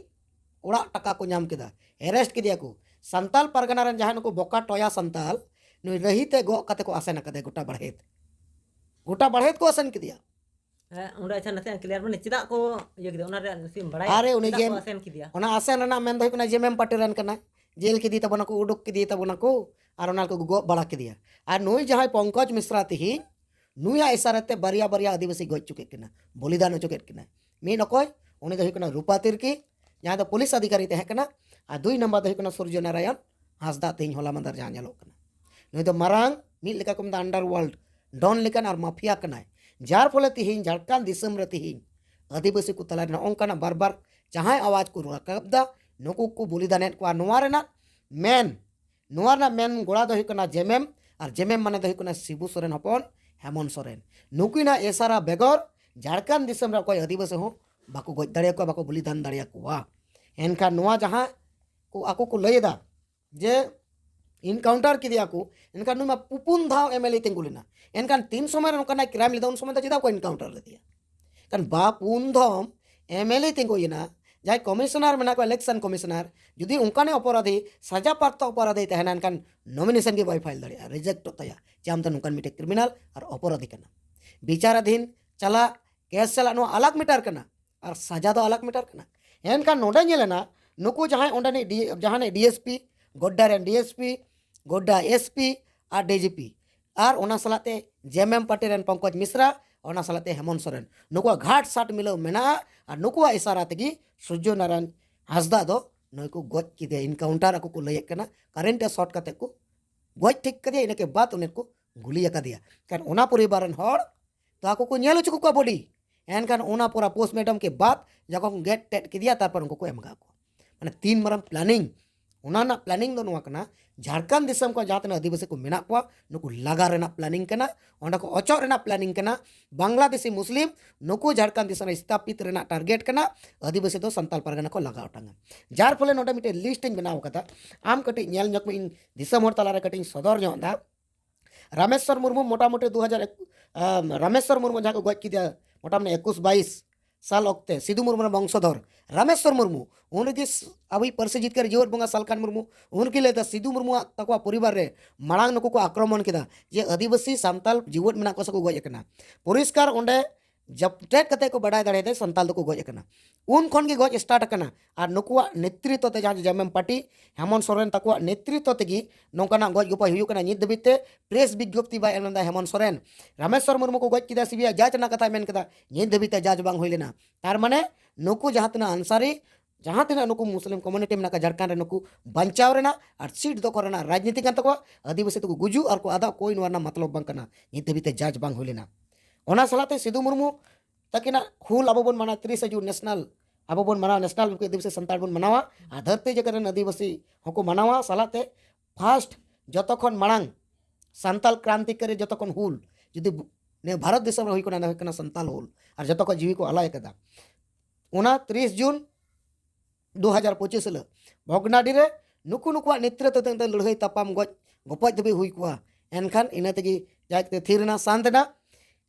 ᱚᱲᱟᱜ ᱴᱟᱠᱟ ᱠᱚ ᱧᱟᱢ ᱠᱮᱫᱟ, ᱮᱨᱮᱥᱴ ᱠᱮᱫᱮᱭᱟ ᱠᱚ᱾ ᱥᱟᱱᱛᱟᱞ ᱯᱟᱨᱜᱟᱱᱟ ᱨᱮᱱ ᱡᱟᱦᱟᱸᱭ ᱱᱩᱠᱩ ᱵᱚᱠᱟ ᱴᱚᱭᱟ ᱥᱟᱱᱛᱟᱞ, ᱱᱩᱭ ᱨᱟᱹᱦᱤ ᱛᱮ ᱜᱚᱜ ᱠᱟᱛᱮ ᱠᱚ ᱟᱥᱮᱱ ᱟᱠᱟᱫᱮᱭᱟ ᱜᱚᱴᱟ ᱵᱟᱲᱦᱮᱛ, ᱜᱚᱴᱟ ᱵᱟᱲᱦᱮᱛ ᱠᱚ ᱟᱥᱮᱱ ᱠᱮᱫᱮᱭᱟ᱾ ᱦᱮᱸ, ᱚᱸᱰᱮ ᱟᱪᱪᱷᱟ, ᱱᱟᱥᱮ ᱠᱞᱤᱭᱟᱨ ᱢᱟᱱᱮ ᱪᱮᱫᱟᱜ ᱠᱚ ᱤᱭᱟᱹ ᱠᱮᱫᱟ, ᱚᱱᱟ ᱨᱮᱭᱟᱜ ᱱᱟᱥᱮᱢ ᱵᱟᱲᱟᱭᱟ? ᱟᱨᱮ, ᱩᱱᱤ ᱪᱮᱫᱟᱜ ᱡᱮ ᱠᱚ ᱟᱥᱮᱱ ᱠᱮᱫᱮᱭᱟ? ᱚᱱᱟ ᱟᱥᱮᱱ ᱨᱮᱱᱟᱜ ᱢᱮᱱ ᱫᱚ ᱦᱩᱭᱩᱜ ᱠᱟᱱᱟ ᱡᱮᱢᱮᱢ ᱯᱟᱨᱴᱤ ᱨᱮᱱ ᱠᱟᱱᱟᱭ, ᱡᱮᱞ ᱠᱮᱫᱮ ᱛᱟᱵᱚᱱᱟᱠᱚ, ᱩᱰᱩᱠ ᱠᱮᱫᱮ ᱛᱟᱵᱚᱱᱟᱠᱚ, ᱟᱨ ᱚᱱᱟ ᱠᱚ ᱜᱚᱜ ᱵᱟᱲᱟ ᱠᱮᱫᱮᱭᱟ᱾ ᱟᱨ ᱱᱩᱭ ᱡᱟᱦᱟᱸᱭ ᱯᱚᱝᱠᱚᱡᱽ ᱢᱤᱥᱨᱟ ᱛᱤᱦᱤᱧ, ᱱᱩᱭᱟᱜ ᱤᱥᱟᱨᱟ ᱛᱮ ᱵᱟᱨᱭᱟ ᱵᱟᱨᱭᱟ ᱟᱹᱫᱤᱵᱟᱹᱥᱤ ᱜᱚᱡ ᱦᱚᱪᱚ ᱠᱮᱫ ᱠᱤᱱᱟ, ᱵᱚᱞᱤᱫᱟᱱ ᱦᱚᱪᱚ ᱠᱮᱫ ᱠᱤᱱᱟ᱾ ᱢᱤᱫ ᱚᱠᱚᱭ, ᱩᱱᱤ ᱫᱚ ᱦᱩᱭᱩᱜ ᱠᱟᱱᱟ ᱨᱩᱯᱟ ᱛᱤᱨᱠᱤ, ᱡᱟᱦᱟᱸᱭ ᱫᱚ ᱯᱩᱞᱤᱥ ᱟᱫᱷᱤᱠᱟᱨᱤ ᱛᱟᱦᱮᱸ ᱠᱟᱱᱟ, ᱟᱨ ᱫᱩᱭ ᱱᱟᱢᱵᱟᱨ ᱫᱚ ᱦᱩᱭᱩᱜ ᱠᱟᱱᱟ ᱥᱩᱨᱡᱚ ᱱᱟᱨᱟᱭᱚᱱ ᱦᱟᱸᱥᱫᱟ, ᱛᱤᱦᱤᱧ ᱦᱚᱞᱟ ᱢᱟᱫᱟᱨ ᱡᱟᱦᱟᱸ ᱧᱮᱞᱚᱜ ᱠᱟᱱᱟ᱾ ᱱᱩᱭ ᱫᱚ ᱢᱟᱨᱟᱝ ᱢᱤᱫ ᱞᱮᱠᱟ ᱠᱚ ᱢᱮᱛᱟᱜᱼᱟ underworld ᱰᱚᱱ ᱞᱮᱠᱟᱱ ᱟᱨ ᱢᱟᱯᱷᱤᱭᱟ ᱠᱟᱱᱟᱭ, ᱡᱟᱨ ᱯᱷᱚᱞᱮ ᱛᱤᱦᱤᱧ ᱡᱷᱟᱲᱠᱷᱚᱸᱰ ᱫᱤᱥᱚᱢ ᱨᱮ ᱛᱤᱦᱤᱧ ᱟᱹᱫᱤᱵᱟᱹᱥᱤ ᱠᱚ ᱛᱟᱞᱟᱨᱮ ᱱᱚᱜᱼᱚ ᱱᱚᱝᱠᱟᱱᱟᱜ ᱵᱟᱨ ᱵᱟᱨ ᱡᱟᱦᱟᱸᱭ ᱟᱣᱟᱡᱽ ᱠᱚ ᱨᱟᱠᱟᱵ ᱫᱟ, ᱱᱩᱠᱩ ᱠᱚ ᱵᱚᱞᱤᱫᱟᱱᱮᱫ ᱠᱚᱣᱟ᱾ ᱱᱚᱣᱟ ᱨᱮᱱᱟᱜ ᱢᱮᱱ, ᱱᱚᱣᱟ ᱨᱮᱱᱟᱜ ᱢᱮᱱ ᱜᱚᱲᱟ ᱫᱚ ᱦᱩᱭᱩᱜ ᱠᱟᱱᱟ ᱡᱮᱢᱮᱢ, ᱟᱨ ᱡᱮᱢᱮᱢ ᱢᱟᱱᱮ ᱫᱚ ᱦᱩᱭᱩᱜ ᱠᱟᱱᱟ ᱥᱤᱵᱩ ᱥᱚᱨᱮᱱ ᱦᱚᱯᱚᱱ ᱦᱮᱢᱚᱱᱛ ᱥᱚᱨᱮᱱ᱾ ᱱᱩᱠᱤᱱᱟᱜ ᱤᱥᱟᱨᱟ ᱵᱮᱜᱚᱨ ᱡᱷᱟᱲᱠᱷᱚᱸᱰ ᱫᱤᱥᱚᱢ ᱨᱮ ᱚᱠᱚᱭ ᱟᱹᱫᱤᱵᱟᱹᱥᱤ ᱦᱚᱸ ᱵᱟᱠᱚ ᱜᱚᱡ ᱫᱟᱲᱮᱭᱟᱠᱚᱣᱟ, ᱵᱟᱠᱚ ᱵᱚᱞᱤᱫᱟᱱ ᱫᱟᱲᱮᱭᱟᱠᱚᱣᱟ᱾ ᱮᱱᱠᱷᱟᱱ ᱱᱚᱣᱟ ᱡᱟᱦᱟᱸ ᱠᱚ ᱟᱠᱚ ᱠᱚ ᱞᱟᱹᱭ ᱮᱫᱟ ᱡᱮ ᱤᱱᱠᱟᱣᱩᱱᱴᱟᱨ ᱠᱮᱫᱮᱭᱟ ᱠᱚ, ᱮᱱᱠᱷᱟᱱ ᱱᱩᱭ ᱢᱟ ᱯᱩ-, ᱯᱩᱱ ᱫᱷᱟᱣ ᱮᱢ ᱮᱞ ᱮ ᱛᱤᱸᱜᱩ ᱞᱮᱱᱟ᱾ ᱮᱱᱠᱷᱟᱱ ᱛᱤᱱ ᱥᱚᱢᱚᱭ ᱨᱮ ᱱᱚᱝᱠᱟᱱᱟᱜ ᱠᱨᱟᱭᱤᱢ ᱞᱮᱫᱟ, ᱩᱱ ᱥᱚᱢᱚᱭ ᱫᱚ ᱪᱮᱫᱟᱜ ᱠᱚ ᱤᱱᱠᱟᱣᱩᱱᱴᱟᱨ ᱞᱮᱫᱮᱭᱟ? ᱮᱱᱠᱷᱟᱱ ᱵᱟ ᱯᱩᱱ ᱫᱷᱚᱢ ᱮᱢ ᱮᱞ ᱮ ᱛᱤᱸᱜᱩᱭᱮᱱᱟ, ᱡᱟᱦᱟᱸᱭ ᱠᱚᱢᱤᱥᱚᱱᱟᱨ ᱢᱮᱱᱟᱜ ᱠᱚᱣᱟ, ᱤᱞᱮᱠᱥᱚᱱ ᱠᱚᱢᱤᱥᱚᱱᱟᱨ, ᱡᱩᱫᱤ ᱚᱱᱠᱟᱱᱤᱡ ᱚᱯᱚᱨᱟᱫᱷᱤ, ᱥᱟᱡᱟ ᱯᱨᱟᱯᱛᱚ ᱚᱯᱚᱨᱟᱫᱷᱤ ᱛᱟᱦᱮᱱᱟ, ᱮᱱᱠᱷᱟᱱ ᱱᱚᱢᱤᱱᱮᱥᱚᱱ ᱜᱮ ᱵᱟᱭ ᱯᱷᱟᱭᱤᱞ ᱫᱟᱲᱮᱭᱟᱜᱼᱟ, ᱨᱤᱡᱮᱠᱴᱚᱜ ᱛᱟᱭᱟ ᱡᱮ ᱟᱢ ᱫᱚ ᱱᱚᱝᱠᱟᱱ ᱢᱤᱫᱴᱮᱱ ᱠᱨᱤᱢᱤᱱᱟᱞ ᱟᱨ ᱚᱯᱚᱨᱟᱫᱷᱤ ᱠᱟᱱᱟ᱾ ᱵᱤᱪᱟᱨᱟᱫᱷᱤᱱ ᱪᱟᱞᱟᱜ, ᱠᱮᱥ ᱪᱟᱞᱟᱜ, ᱱᱚᱣᱟ ᱟᱞᱟᱜᱽ ᱢᱮᱴᱟᱨ ᱠᱟᱱᱟ ᱟᱨ ᱥᱟᱡᱟ ᱫᱚ ᱟᱞᱟᱜᱽ ᱢᱮᱴᱟᱨ ᱠᱟᱱᱟ᱾ ᱮᱱᱠᱷᱟᱱ ᱱᱚᱰᱮ ᱧᱮᱞᱮᱱᱟ, ᱱᱩᱠᱩ ᱡᱟᱦᱟᱸᱭ ᱚᱸᱰᱮᱱᱤᱡ ᱰᱤ-, ᱡᱟᱦᱟᱸᱱᱤᱡ ᱰᱤ ᱮᱥ ᱯᱤ, ᱜᱚᱰᱰᱟ ᱨᱮᱱ D S P, Godda S P ᱟᱨ ᱰᱤ ᱡᱤ ᱯᱤ, ᱟᱨ ᱚᱱᱟ ᱥᱟᱞᱟᱜ ᱛᱮ ᱡᱮ ᱮᱢ ᱮᱢ ᱯᱟᱨᱴᱤ ᱨᱮᱱ ᱯᱚᱝᱠᱚᱡᱽ ᱢᱤᱥᱨᱟ, ᱚᱱᱟ ᱥᱟᱞᱟᱜ ᱛᱮ ᱦᱮᱢᱚᱱᱛ ᱥᱚᱨᱮᱱ, ᱱᱩᱠᱩᱣᱟᱜ ᱜᱷᱟᱴ ᱥᱟᱴ ᱢᱤᱞᱟᱹᱣ ᱢᱮᱱᱟᱜᱼᱟ᱾ ᱟᱨ ᱱᱩᱠᱩᱣᱟᱜ ᱤᱥᱟᱨᱟ ᱛᱮᱜᱮ ᱥᱩᱨᱡᱚ ᱱᱟᱨᱟᱭᱚᱱ ᱦᱟᱸᱥᱫᱟ ᱫᱚ ᱱᱩᱭ ᱠᱚ ᱜᱚᱡ ᱠᱮᱫᱮᱭᱟ, ᱤᱱᱠᱟᱣᱩᱱᱴᱟᱨ ᱟᱠᱚ ᱠᱚ ᱞᱟᱹᱭᱮᱫ ᱠᱟᱱᱟ, ᱠᱟᱨᱮᱱᱴ ᱮ ᱥᱚᱴ ᱠᱟᱛᱮ ᱠᱚ ᱜᱚᱡ ᱴᱷᱤᱠ ᱠᱮᱫᱮᱭᱟ᱾ ᱤᱱᱟᱹ ᱠᱮ ᱵᱟᱫ ᱩᱱᱤ ᱠᱚ ᱜᱩᱞᱤ ᱟᱠᱟᱫᱮᱭᱟ᱾ ᱠᱷᱟᱱ ᱚᱱᱟ ᱯᱚᱨᱤᱵᱟᱨ ᱨᱮᱱ ᱦᱚᱲ ᱛᱚ ᱟᱠᱚ ᱠᱚ ᱧᱮᱞ ᱦᱚᱪᱚ ᱠᱚ ᱠᱚᱣᱟ ᱵᱚᱰᱤ᱾ ᱮᱱᱠᱷᱟᱱ ᱚᱱᱟ ᱯᱚᱨᱟ ᱯᱳᱥᱴᱢᱚᱨᱴᱮᱢ ᱠᱮ ᱵᱟᱫ ᱡᱚᱠᱷᱚᱱ ᱜᱮᱫ ᱴᱮᱫ ᱠᱮᱫᱮᱭᱟ, ᱛᱟᱨᱯᱚᱨ ᱩᱱᱠᱩ ᱠᱚ ᱮᱢ ᱟᱠᱟᱫ ᱠᱚᱣᱟ᱾ ᱢᱟᱱᱮ ᱛᱤᱱ ᱢᱟᱨᱟᱝ ᱯᱞᱟᱱᱤᱝ, ᱚᱱᱟ ᱨᱮᱱᱟᱜ ᱯᱞᱟᱱᱤᱝ ᱫᱚ ᱱᱚᱣᱟ ᱠᱟᱱᱟ, ᱡᱷᱟᱲᱠᱷᱚᱸᱰ ᱫᱤᱥᱚᱢ ᱠᱷᱚᱱ ᱡᱟᱦᱟᱸ ᱛᱤᱱᱟᱹᱜ ᱟᱹᱫᱤᱵᱟᱹᱥᱤ ᱠᱚ ᱢᱮᱱᱟᱜ ᱠᱚᱣᱟ, ᱱᱩᱠᱩ ᱞᱟᱜᱟ ᱨᱮᱱᱟᱜ ᱯᱞᱟᱱᱤᱝ ᱠᱟᱱᱟ, ᱚᱸᱰᱮ ᱠᱚ ᱚᱪᱚᱜ ᱨᱮᱱᱟᱜ ᱯᱞᱟᱱᱤᱝ ᱠᱟᱱᱟ᱾ ᱵᱟᱝᱞᱟᱫᱮᱥᱤ ᱢᱩᱥᱞᱤᱢ ᱱᱩᱠᱩ ᱡᱷᱟᱲᱠᱷᱚᱸᱰ ᱫᱤᱥᱚᱢ ᱨᱮ ᱥᱛᱷᱟᱯᱤᱛ ᱨᱮᱱᱟᱜ ᱴᱟᱨᱜᱮᱴ ᱠᱟᱱᱟ, ᱟᱹᱫᱤᱵᱟᱹᱥᱤ ᱫᱚ ᱥᱟᱱᱛᱟᱞ ᱯᱟᱨᱜᱟᱱᱟ ᱠᱚ ᱞᱟᱜᱟ ᱚᱴᱟᱝᱟ᱾ ᱡᱟᱨ ᱯᱷᱚᱞᱮ ᱱᱚᱰᱮ ᱢᱤᱫᱴᱮᱱ ᱞᱤᱥᱴ ᱤᱧ ᱵᱮᱱᱟᱣ ᱠᱟᱫᱟ, ᱟᱢ ᱠᱟᱹᱴᱤᱡ ᱧᱮᱞ ᱧᱚᱜ ᱢᱮ, ᱤᱧ ᱫᱤᱥᱚᱢ ᱦᱚᱲ ᱛᱟᱞᱟᱨᱮ ᱠᱟᱹᱴᱤᱡ ᱤᱧ ᱥᱚᱫᱚᱨ ᱧᱚᱜ ᱮᱫᱟ᱾ ᱨᱟᱢᱮᱥᱣᱚᱨ ᱢᱩᱨᱢᱩ ᱢᱚᱴᱟᱢᱩᱴᱤ ᱫᱩ ᱦᱟᱡᱟᱨ ᱮᱠᱩᱥ, ᱟᱢ, ᱨᱟᱢᱮᱥᱣᱚᱨ ᱢᱩᱨᱢᱩ ᱡᱟᱦᱟᱸ ᱠᱚ ᱜᱚᱡ ᱠᱮᱫᱮᱭᱟ ᱢᱚᱴᱟᱢᱩᱴᱤ ᱮᱠᱩᱥ ᱵᱟᱭᱤᱥ ᱥᱟᱞ ᱚᱠᱛᱮ, ᱥᱤᱫᱩ ᱢᱩᱨᱢᱩ ᱨᱮᱱ ᱵᱚᱝᱥᱚᱫᱷᱚᱨ ᱨᱟᱢᱮᱥᱣᱚᱨ ᱢᱩᱨᱢᱩ, ᱩᱱ ᱨᱮᱜᱮ ᱥ-, ᱟᱵᱚᱭᱤᱡ ᱯᱟᱹᱨᱥᱤ ᱡᱤᱛᱠᱟᱹᱨ ᱡᱤᱣᱮᱫ ᱵᱚᱸᱜᱟ ᱥᱟᱞᱠᱷᱟᱱ ᱢᱩᱨᱢᱩ ᱩᱱ ᱨᱮᱜᱮ ᱞᱟᱹᱭ ᱮᱫᱟ, ᱥᱤᱫᱩ ᱢᱩᱨᱢᱩᱣᱟᱜ ᱛᱟᱠᱚᱣᱟ ᱯᱚᱨᱤᱵᱟᱨ ᱨᱮ ᱢᱟᱲᱟᱝ ᱱᱩᱠᱩ ᱠᱚ ᱟᱠᱨᱚᱢᱚᱱ ᱠᱮᱫᱟ, ᱡᱮ ᱟᱹᱫᱤᱵᱟᱹᱥᱤ ᱥᱟᱱᱛᱟᱞ ᱡᱤᱣᱮᱫ ᱢᱮᱱᱟᱜ ᱠᱚᱣᱟ ᱥᱮ ᱠᱚ ᱜᱚᱡ ᱟᱠᱟᱱᱟ᱾ ᱯᱚᱨᱤᱥᱠᱟᱨ ᱚᱸᱰᱮ ᱡᱟᱯᱴᱮᱫ ᱠᱟᱛᱮ ᱠᱚ ᱵᱟᱰᱟᱭ ᱫᱟᱲᱮᱭᱟᱫᱟ ᱥᱟᱱᱛᱟᱞ ᱫᱚᱠᱚ ᱜᱚᱡ ᱟᱠᱟᱱᱟ᱾ ᱩᱱ ᱠᱷᱚᱱ ᱜᱮ ᱜᱚᱡ start ᱟᱠᱟᱱᱟ᱾ ᱟᱨ ᱱᱩᱠᱩᱣᱟᱜ ᱱᱮᱛᱨᱤᱛᱣ ᱛᱮ ᱡᱟᱦᱟᱸ ᱡᱮ ᱡᱮᱢᱮᱢ ᱯᱟᱨᱴᱤ, ᱦᱮᱢᱚᱱᱛ ᱥᱚᱨᱮᱱ ᱛᱟᱠᱚᱣᱟᱜ ᱱᱮᱛᱨᱤᱛᱣ ᱛᱮᱜᱮ ᱱᱚᱝᱠᱟᱱᱟᱜ ᱜᱚᱡ ᱜᱚᱯᱚᱡ ᱦᱩᱭᱩᱜ ᱠᱟᱱᱟ᱾ ᱱᱤᱛ ᱫᱷᱟᱹᱵᱤᱡ ᱛᱮ ᱯᱨᱮᱥ ᱵᱤᱡᱽᱧᱚᱯᱛᱤ ᱵᱟᱭ ᱮᱢ ᱞᱮᱫᱟ ᱦᱮᱢᱚᱱᱛ ᱥᱚᱨᱮᱱ᱾ ᱨᱟᱢᱮᱥᱣᱚᱨ ᱢᱩᱨᱢᱩ ᱠᱚ ᱜᱚᱡ ᱠᱮᱫᱟ, ᱥᱤᱵᱤᱟᱭ ᱡᱟᱡᱽ ᱨᱮᱱᱟᱜ ᱠᱟᱛᱷᱟᱭ ᱢᱮᱱ ᱠᱮᱫᱟ, ᱱᱤᱛ ᱫᱷᱟᱹᱵᱤᱡ ᱛᱮ ᱡᱟᱡᱽ ᱵᱟᱝ ᱦᱩᱭ ᱞᱮᱱᱟ᱾ ᱛᱟᱨ ᱢᱟᱱᱮ ᱱᱩᱠᱩ ᱡᱟᱦᱟᱸ ᱛᱤᱱᱟᱹᱜ ᱟᱱᱥᱟᱨᱤ, ᱡᱟᱦᱟᱸ ᱛᱤᱱᱟᱹᱜ ᱱᱩᱠᱩ ᱢᱩᱥᱞᱤᱢ community ᱢᱮᱱᱟᱜ ᱠᱚᱣᱟ ᱡᱷᱟᱲᱠᱷᱚᱸᱰ ᱨᱮ, ᱱᱩᱠᱩ ᱵᱟᱧᱪᱟᱣ ᱨᱮᱱᱟᱜ ᱟᱨ ᱥᱤᱴ ᱫᱚᱠᱷᱚᱞ ᱨᱮᱱᱟᱜ ᱨᱟᱡᱽᱱᱤᱛᱤ ᱠᱟᱱ ᱛᱟᱠᱚᱣᱟ, ᱟᱹᱫᱤᱵᱟᱹᱥᱤ ᱛᱮᱠᱚ ᱜᱩᱡᱩᱜ ᱟᱨ ᱠᱚ ᱟᱫᱚᱜ, ᱠᱳᱭ ᱱᱚᱣᱟ ᱨᱮᱱᱟᱜ ᱢᱚᱛᱞᱚᱵ ᱵᱟᱝ ᱠᱟᱱᱟ᱾ ᱱᱤᱛ ᱫᱷᱟᱹᱵᱤᱡ ᱛᱮ ᱡᱟᱡᱽ ᱵᱟᱝ ᱦᱩᱭ ᱞᱮᱱᱟ᱾ ᱚᱱᱟ ᱥᱟᱞᱟᱜ ᱛᱮ ᱥᱤᱫᱩ ᱢᱩᱨᱢᱩ ᱛᱟᱹᱠᱤᱱᱟᱜ ᱦᱩᱞ ᱟᱵᱚ ᱵᱚᱱ ᱢᱟᱱᱟᱣ, ᱛᱤᱨᱤᱥᱟ ᱡᱩᱱ ᱱᱮᱥᱱᱟᱞ ᱟᱵᱚ ᱵᱚᱱ ᱢᱟᱱᱟᱣ, ᱱᱮᱥᱱᱟᱞ ᱟᱹᱫᱤᱵᱟᱹᱥᱤ ᱥᱟᱱᱛᱟᱲ ᱵᱚᱱ ᱢᱟᱱᱟᱣᱟ, ᱟᱨ ᱫᱷᱟᱹᱨᱛᱤ ᱡᱟᱠᱟᱛ ᱨᱮᱱ ᱟᱹᱫᱤᱵᱟᱹᱥᱤ ᱦᱚᱸᱠᱚ ᱢᱟᱱᱟᱣᱟ᱾ ᱥᱟᱞᱟᱜ ᱛᱮ ᱯᱷᱟᱥᱴ ᱡᱚᱛᱚ ᱠᱷᱚᱱ ᱢᱟᱲᱟᱝ ᱥᱟᱱᱛᱟᱞ ᱠᱨᱟᱱᱛᱤᱠᱟᱨᱤ ᱡᱚᱛᱚ ᱠᱷᱚᱱ ᱦᱩᱞ ᱡᱩᱫᱤ ᱵᱩ-, ᱱᱤᱭᱟᱹ ᱵᱷᱟᱨᱚᱛ ᱫᱤᱥᱚᱢ ᱨᱮ ᱦᱩᱭ ᱠᱟᱱᱟ, ᱚᱱᱟ ᱦᱩᱭᱩᱜ ᱠᱟᱱᱟ ᱥᱟᱱᱛᱟᱞ ᱦᱩᱞ, ᱟᱨ ᱡᱚᱛᱚ ᱠᱚ ᱡᱤᱣᱤ ᱠᱚ ᱟᱞᱟᱭ ᱟᱠᱟᱫᱟ᱾ ᱚᱱᱟ ᱛᱤᱨᱤᱥ ᱡᱩᱱ ᱫᱩ ᱦᱟᱡᱟᱨ ᱯᱚᱸᱪᱤᱥ ᱦᱤᱞᱳᱜ ᱵᱷᱚᱜᱽᱱᱟᱰᱤ ᱨᱮ ᱱᱩᱠᱩ ᱱᱩᱠᱩᱣᱟᱜ ᱱᱮᱛᱨᱤᱛᱣ ᱛᱮ ᱞᱟᱹᱲᱦᱟᱹᱭ ᱛᱟᱯᱟᱢ ᱜᱚᱡ ᱜᱚᱯᱚᱡ ᱫᱷᱟᱹᱵᱤᱡ ᱦᱩᱭ ᱠᱚᱜᱼᱟ᱾ ᱮᱱᱠᱷᱟᱱ ᱤᱱᱟᱹ ᱛᱮᱜᱮ ᱡᱟᱭ ᱛᱮ ᱛᱷᱤᱨ ᱮᱱᱟ, ᱥᱟᱱᱛ ᱮᱱᱟ᱾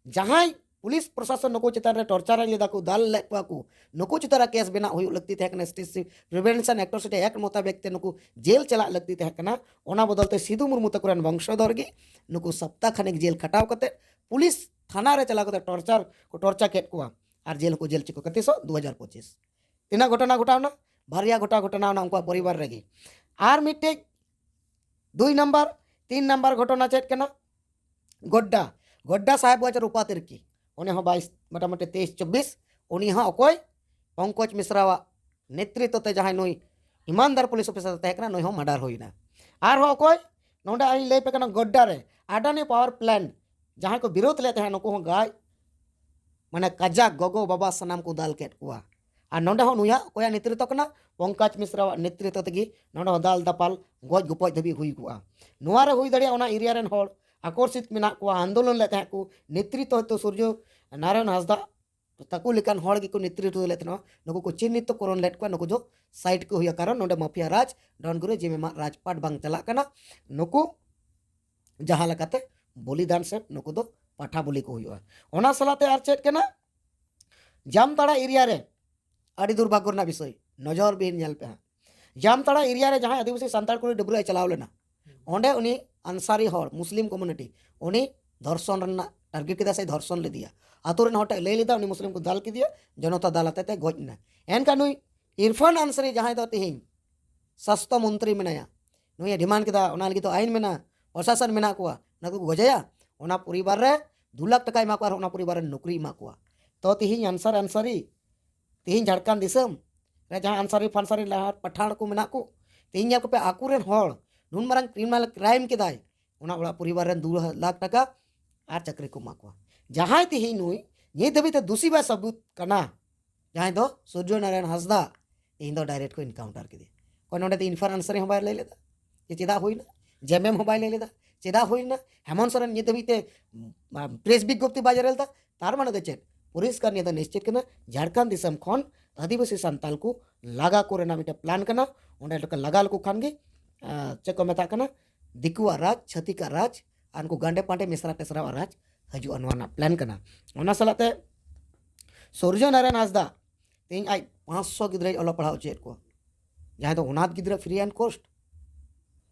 ᱡᱟᱦᱟᱸᱭ ᱯᱩᱞᱤᱥ ᱯᱨᱚᱥᱟᱥᱚᱱ ᱱᱩᱠᱩ ᱪᱮᱛᱟᱱ ᱨᱮ ᱴᱚᱨᱪᱟᱨ ᱞᱮᱫᱟ ᱠᱚ, ᱫᱟᱞ ᱞᱮᱫ ᱠᱚᱣᱟ ᱠᱚ, ᱱᱩᱠᱩ ᱪᱮᱛᱟᱱ ᱨᱮ ᱠᱮᱥ ᱵᱮᱱᱟᱣ ᱦᱩᱭᱩᱜ ᱞᱟᱹᱠᱛᱤ ᱛᱟᱦᱮᱸ ᱠᱟᱱᱟ, ᱥᱴᱮᱴ ᱯᱨᱤᱵᱷᱮᱱᱥᱚᱱ ᱮᱠᱴ ᱥᱮ ᱮᱠᱴ ᱢᱳᱛᱟᱵᱮᱠ ᱛᱮ ᱱᱩᱠᱩ ᱡᱮᱞ ᱪᱟᱞᱟᱜ ᱞᱟᱹᱠᱛᱤ ᱛᱟᱦᱮᱸ ᱠᱟᱱᱟ᱾ ᱚᱱᱟ ᱵᱚᱫᱚᱞ ᱛᱮ ᱥᱤᱫᱩ ᱢᱩᱨᱢᱩ ᱛᱟᱠᱚ ᱨᱮᱱ ᱵᱚᱝᱥᱚᱫᱷᱚᱨ ᱜᱮ ᱱᱩᱠᱩ ᱥᱚᱯᱛᱟ ᱠᱷᱟᱱᱮᱠ ᱡᱮᱞ ᱠᱷᱟᱴᱟᱣ ᱠᱟᱛᱮ ᱯᱩᱞᱤᱥ ᱛᱷᱟᱱᱟ ᱨᱮ ᱪᱟᱞᱟᱣ ᱠᱟᱛᱮ ᱴᱚᱨᱪᱟᱨ ᱠᱚ ᱴᱚᱨᱪᱟᱨ ᱠᱮᱫ ᱠᱚᱣᱟ ᱟᱨ ᱡᱮᱞ ᱦᱚᱸᱠᱚ ᱡᱮᱞ ᱦᱚᱪᱚ ᱠᱚᱣᱟ᱾ ᱛᱤᱥᱚᱜ? ᱫᱩ ᱦᱟᱡᱟᱨ ᱯᱚᱸᱪᱤᱥ᱾ ᱛᱤᱱᱟᱹᱜ ᱜᱷᱚᱴᱚᱱᱟ ᱜᱷᱚᱴᱟᱣᱱᱟ? ᱵᱟᱨᱭᱟ ᱜᱷᱚᱴᱟ ᱜᱷᱚᱴᱟᱣᱱᱟ ᱩᱱᱠᱩᱣᱟᱜ ᱯᱚᱨᱤᱵᱟᱨ ᱨᱮᱜᱮ᱾ ᱟᱨ ᱢᱤᱫᱴᱮᱡ ᱫᱩᱭ ᱱᱟᱢᱵᱟᱨ, ᱛᱤᱱ ᱱᱟᱢᱵᱟᱨ ᱜᱷᱚᱴᱚᱱᱟ ᱪᱮᱫ ᱠᱟᱱᱟ? ᱜᱚᱰᱰᱟ, ᱜᱚᱰᱰᱟ ᱥᱟᱦᱮᱵᱽᱜᱚᱸᱡᱽ ᱨᱩᱯᱟ ᱛᱤᱨᱠᱤ, ᱚᱸᱰᱮ ᱦᱚᱸ ᱵᱟᱭᱤᱥ, ᱢᱚᱴᱟᱢᱩᱴᱤ ᱛᱮᱭᱤᱥ ᱪᱚᱵᱵᱤᱥ, ᱩᱱᱤ ᱦᱚᱸ ᱚᱠᱚᱭ? ᱯᱚᱝᱠᱚᱡᱽ ᱢᱤᱥᱨᱟᱣᱟᱜ ᱱᱮᱛᱨᱤᱛᱣ ᱛᱮ ᱡᱟᱦᱟᱸᱭ ᱱᱩᱭ ᱤᱢᱟᱱᱫᱟᱨ ᱯᱩᱞᱤᱥ ᱚᱯᱷᱤᱥᱟᱨ ᱛᱟᱦᱮᱸ ᱠᱟᱱᱟ, ᱱᱩᱭ ᱦᱚᱸ ᱢᱟᱨᱰᱟᱨ ᱦᱩᱭᱱᱟ᱾ ᱟᱨᱦᱚᱸ ᱚᱠᱚᱭ? ᱱᱚᱰᱮ ᱟᱹᱞᱤᱧ ᱞᱟᱹᱭ ᱯᱮ ᱠᱟᱱᱟ, ᱜᱚᱰᱰᱟ ᱨᱮ ᱟᱰᱟᱱᱤ ᱯᱟᱣᱟᱨ ᱯᱞᱮᱱᱴ ᱡᱟᱦᱟᱸᱭ ᱠᱚ ᱵᱤᱨᱳᱫ ᱞᱮᱫ ᱛᱟᱦᱮᱸᱫ, ᱱᱩᱠᱩ ᱦᱚᱸ ᱜᱟᱭ, ᱢᱟᱱᱮ ᱠᱟᱡᱟᱠ ᱜᱚᱜᱚ ᱵᱟᱵᱟ ᱥᱟᱱᱟᱢ ᱠᱚ ᱫᱟᱞ ᱠᱮᱫ ᱠᱚᱣᱟ᱾ ᱟᱨ ᱱᱚᱰᱮ ᱦᱚᱸ ᱱᱩᱭᱟᱜ ᱚᱠᱚᱭᱟᱜ ᱱᱮᱛᱨᱤᱛᱣ ᱠᱟᱱᱟ? ᱯᱚᱝᱠᱚᱡᱽ ᱢᱤᱥᱨᱟᱣᱟᱜ ᱱᱮᱛᱨᱤᱛᱣ ᱛᱮᱜᱮ ᱱᱚᱰᱮ ᱦᱚᱸ ᱫᱟᱞ ᱫᱟᱯᱟᱞ ᱜᱚᱡ ᱜᱚᱯᱚᱡ ᱫᱷᱟᱹᱵᱤᱡ ᱦᱩᱭ ᱠᱚᱜᱼᱟ᱾ ᱱᱚᱣᱟ ᱨᱮ ᱦᱩᱭ ᱫᱟᱲᱮᱭᱟᱜᱼᱟ ᱚᱱᱟ ᱮᱨᱤᱭᱟ ᱨᱮᱱ ᱦᱚᱲ ᱟᱠᱚᱨᱥᱤᱛ ᱢᱮᱱᱟᱜ ᱠᱚᱣᱟ, ᱟᱱᱫᱳᱞᱚᱱ ᱞᱮᱫ ᱛᱟᱦᱮᱸᱫ ᱠᱚ, ᱱᱮᱛᱨᱤᱛᱣ ᱦᱚᱭᱛᱳ ᱥᱩᱨᱡᱚ ᱱᱟᱨᱟᱭᱚᱱ ᱦᱟᱸᱥᱫᱟ ᱛᱟᱠᱚ ᱞᱮᱠᱟᱱ ᱦᱚᱲ ᱜᱮᱠᱚ ᱱᱮᱛᱨᱤᱛᱣ ᱞᱮᱫ ᱛᱟᱦᱮᱱᱟ᱾ ᱱᱩᱠᱩ ᱠᱚ ᱪᱤᱱᱦᱤᱛᱚ ᱠᱚᱨᱚᱱ ᱞᱮᱫ ᱠᱚᱣᱟ, ᱱᱩᱠᱩ ᱫᱚ ᱥᱟᱭᱤᱰ ᱠᱚ ᱦᱩᱭᱩᱜᱼᱟ, ᱠᱟᱨᱚᱱ ᱱᱚᱰᱮ ᱢᱟᱯᱷᱤᱭᱟ ᱨᱟᱡᱽ, ᱰᱚᱱ ᱜᱩᱨᱩ ᱡᱤᱢᱤᱢᱟᱜ ᱨᱟᱡᱽᱯᱟᱴ ᱵᱟᱝ ᱪᱟᱞᱟᱜ ᱠᱟᱱᱟ᱾ ᱱᱩᱠᱩ ᱡᱟᱦᱟᱸ ᱞᱮᱠᱟᱛᱮ ᱵᱚᱞᱤᱫᱟᱱ ᱥᱮ ᱱᱩᱠᱩ ᱫᱚ ᱯᱟᱴᱷᱟ ᱵᱚᱞᱤ ᱠᱚ ᱦᱩᱭᱩᱜᱼᱟ᱾ ᱚᱱᱟ ᱥᱟᱞᱟᱜ ᱛᱮ ᱟᱨ ᱪᱮᱫ ᱠᱟᱱᱟ, ᱡᱟᱢᱛᱟᱲᱟ ᱮᱨᱤᱭᱟ ᱨᱮ ᱟᱹᱰᱤ ᱫᱩᱨᱵᱷᱟᱜᱽᱜᱚ ᱨᱮᱱᱟᱜ ᱵᱤᱥᱚᱭ, ᱱᱚᱡᱚᱨ ᱵᱤᱱ, ᱧᱮᱞ ᱯᱮ ᱦᱟᱸᱜ, ᱡᱟᱢᱛᱟᱲᱟ ᱮᱨᱤᱭᱟ ᱨᱮ ᱡᱟᱦᱟᱸᱭ ᱟᱹᱫᱤᱵᱟᱹᱥᱤ ᱥᱟᱱᱛᱟᱲ ᱠᱩᱲᱤ ᱰᱟᱹᱵᱽᱨᱟᱹᱜ ᱮ ᱪᱟᱞᱟᱣ ᱞᱮᱱᱟ, ᱚᱸᱰᱮ ᱩᱱᱤ ᱟᱱᱥᱟᱨᱤ ᱦᱚᱲ, ᱢᱩᱥᱞᱤᱢ ᱠᱚᱢᱤᱭᱩᱱᱤᱴᱤ, ᱩᱱᱤ ᱫᱷᱚᱨᱥᱚᱱ ᱨᱮᱱᱟᱜ ᱴᱟᱨᱜᱮᱴ ᱠᱮᱫᱟ ᱥᱮ ᱫᱷᱚᱨᱥᱚᱱ ᱞᱮᱫᱮᱭᱟ᱾ ᱟᱛᱳ ᱨᱮᱱ ᱦᱚᱲ ᱴᱷᱮᱱ ᱞᱟᱹᱭ ᱞᱮᱫᱟ, ᱩᱱᱤ ᱢᱩᱥᱞᱤᱢ ᱠᱚ ᱫᱟᱞ ᱠᱮᱫᱮᱭᱟ, ᱡᱚᱱᱚᱛᱟ ᱫᱟᱞ ᱟᱛᱮ ᱛᱮ ᱜᱚᱡ ᱮᱱᱟ᱾ ᱮᱱᱠᱷᱟᱱ ᱱᱩᱭ ᱤᱨᱯᱷᱟᱱ ᱟᱱᱥᱟᱨᱤ, ᱡᱟᱦᱟᱸᱭ ᱫᱚ ᱛᱮᱦᱮᱧ ᱥᱟᱥᱛᱚ ᱢᱚᱱᱛᱨᱤ ᱢᱮᱱᱟᱭᱟ, ᱱᱩᱭᱮ ᱰᱤᱢᱟᱱᱰ ᱠᱮᱫᱟ, ᱚᱱᱟ ᱞᱟᱹᱜᱤᱫ ᱫᱚ ᱟᱭᱤᱱ ᱢᱮᱱᱟᱜᱼᱟ, ᱯᱨᱚᱥᱟᱥᱚᱱ ᱢᱮᱱᱟᱜ ᱠᱚᱣᱟ, ᱚᱱᱟ ᱠᱚ ᱜᱚᱡᱮᱭᱟ, ᱚᱱᱟ ᱯᱚᱨᱤᱵᱟᱨ ᱨᱮ ᱫᱩ ᱞᱟᱠᱷ ᱴᱟᱠᱟᱭ ᱮᱢᱟ ᱠᱚᱣᱟ ᱟᱨ ᱚᱱᱟ ᱯᱚᱨᱤᱵᱟᱨ ᱨᱮ ᱱᱚᱠᱨᱤ ᱮᱢᱟ ᱠᱚᱣᱟ᱾ ᱛᱚ ᱛᱮᱦᱮᱧ ᱟᱱᱥᱟᱨ ᱟᱱᱥᱟᱨᱤ, ᱛᱮᱦᱮᱧ ᱡᱷᱟᱲᱠᱷᱚᱸᱰ ᱫᱤᱥᱚᱢ ᱨᱮ ᱡᱟᱦᱟᱸ ᱟᱱᱥᱟᱨᱤ ᱯᱷᱟᱱᱥᱟᱨᱤ ᱞᱟᱦᱟ ᱯᱟᱴᱷᱟᱲ ᱠᱚ ᱢᱮᱱᱟᱜ ᱠᱚ, ᱛᱮᱦᱮᱧ ᱧᱮᱞ ᱠᱚᱯᱮ, ᱟᱠᱚᱨᱮᱱ ᱦᱚᱲ ᱱᱩᱱ ᱢᱟᱨᱟᱝ ᱠᱨᱤᱢᱤᱱᱟᱞ ᱠᱨᱟᱭᱤᱢ ᱠᱮᱫᱟᱭ, ᱚᱱᱟ ᱚᱲᱟᱜ ᱯᱚᱨᱤᱵᱟᱨ ᱨᱮᱱ ᱫᱩ ᱞᱟᱠᱷ ᱴᱟᱠᱟ ᱟᱨ ᱪᱟᱹᱠᱨᱤ ᱠᱚ ᱮᱢᱟ ᱠᱚᱣᱟ᱾ ᱡᱟᱦᱟᱸᱭ ᱛᱮᱦᱮᱧ ᱱᱩᱭ ᱱᱤᱛ ᱫᱷᱟᱹᱵᱤᱡ ᱛᱮ ᱫᱩᱥᱤ ᱵᱟᱭ ᱥᱟᱹᱵᱩᱛ ᱠᱟᱱᱟ, ᱡᱟᱦᱟᱸᱭ ᱫᱚ ᱥᱩᱨᱡᱚ ᱱᱟᱨᱟᱭᱚᱱ ᱦᱟᱸᱥᱫᱟ, ᱛᱮᱦᱮᱧ ᱫᱚ ᱰᱟᱭᱨᱮᱠᱴ ᱠᱚ ᱮᱱᱠᱟᱣᱩᱱᱴᱟᱨ ᱠᱮᱫᱮᱭᱟ᱾ ᱚᱠᱚᱭ ᱱᱚᱰᱮ ᱫᱚ ᱤᱨᱯᱷᱟᱱ ᱟᱱᱥᱟᱨᱤ ᱦᱚᱸ ᱵᱟᱭ ᱞᱟᱹᱭ ᱞᱮᱫᱟ ᱡᱮ ᱪᱮᱫᱟᱜ ᱦᱩᱭᱱᱟ, ᱡᱮᱢᱮᱢ ᱦᱚᱸ ᱵᱟᱭ ᱞᱟᱹᱭ ᱞᱮᱫᱟ ᱪᱮᱫᱟᱜ ᱦᱩᱭᱱᱟ, ᱦᱮᱢᱚᱱᱛ ᱥᱚᱨᱮᱱ ᱱᱤᱛ ᱫᱷᱟᱹᱵᱤᱡ ᱛᱮ ᱯᱨᱮᱥ ᱵᱤᱜᱽᱜᱚᱯᱛᱤ ᱵᱟᱭ ᱡᱟᱹᱨᱤ ᱞᱮᱫᱟ᱾ ᱛᱟᱨ ᱢᱟᱱᱮ ᱫᱚ ᱪᱮᱫ? ᱯᱚᱨᱤᱥᱠᱟᱨ ᱱᱤᱭᱟᱹ ᱫᱚ ᱱᱤᱥᱪᱤᱛ ᱠᱟᱱᱟ, ᱡᱷᱟᱲᱠᱷᱚᱸᱰ ᱫᱤᱥᱚᱢ ᱠᱷᱚᱱ ᱟᱹᱫᱤᱵᱟᱹᱥᱤ ᱥᱟᱱᱛᱟᱞ ᱠᱚ ᱞᱟᱜᱟ ᱠᱚ ᱨᱮᱱᱟᱜ ᱢᱤᱫᱴᱮᱱ ᱯᱞᱟᱱ ᱠᱟᱱᱟ᱾ ᱚᱸᱰᱮ ᱞᱟᱜᱟ ᱞᱮᱠᱚ ᱠᱷᱟᱱ ᱜᱮ, ᱟᱸ, ᱪᱮᱫ ᱠᱚ ᱢᱮᱛᱟᱜ ᱠᱟᱱᱟ, ᱫᱤᱠᱩᱣᱟᱜ ᱨᱟᱡᱽ, ᱪᱷᱟᱹᱛᱤᱠᱟᱜ ᱨᱟᱡᱽ ᱟᱨ ᱩᱱᱠᱩ ᱜᱟᱸᱰᱮ ᱯᱟᱸᱰᱮ ᱢᱮᱥᱨᱟ ᱴᱮᱥᱨᱟᱣᱟᱜ ᱨᱟᱡᱽ ᱦᱤᱡᱩᱜᱼᱟ, ᱱᱚᱣᱟ ᱨᱮᱱᱟᱜ ᱯᱞᱟᱱ ᱠᱟᱱᱟ᱾ ᱚᱱᱟ ᱥᱟᱞᱟᱜ ᱛᱮ ᱥᱩᱨᱡᱚ ᱱᱟᱨᱟᱭᱚᱱ ᱦᱟᱸᱥᱫᱟ ᱛᱮᱦᱮᱧ ᱟᱡ ᱯᱟᱸᱪᱥᱚ ᱜᱤᱫᱽᱨᱟᱹᱭ ᱚᱞᱚᱜ ᱯᱟᱲᱦᱟᱣ ᱦᱚᱪᱚᱭᱮᱫ ᱠᱚᱣᱟ, ᱡᱟᱦᱟᱸᱭ ᱫᱚ ᱚᱱᱟᱛᱷ ᱜᱤᱫᱽᱨᱟᱹ ᱯᱷᱨᱤ ᱮᱱᱰ ᱠᱳᱥᱴ᱾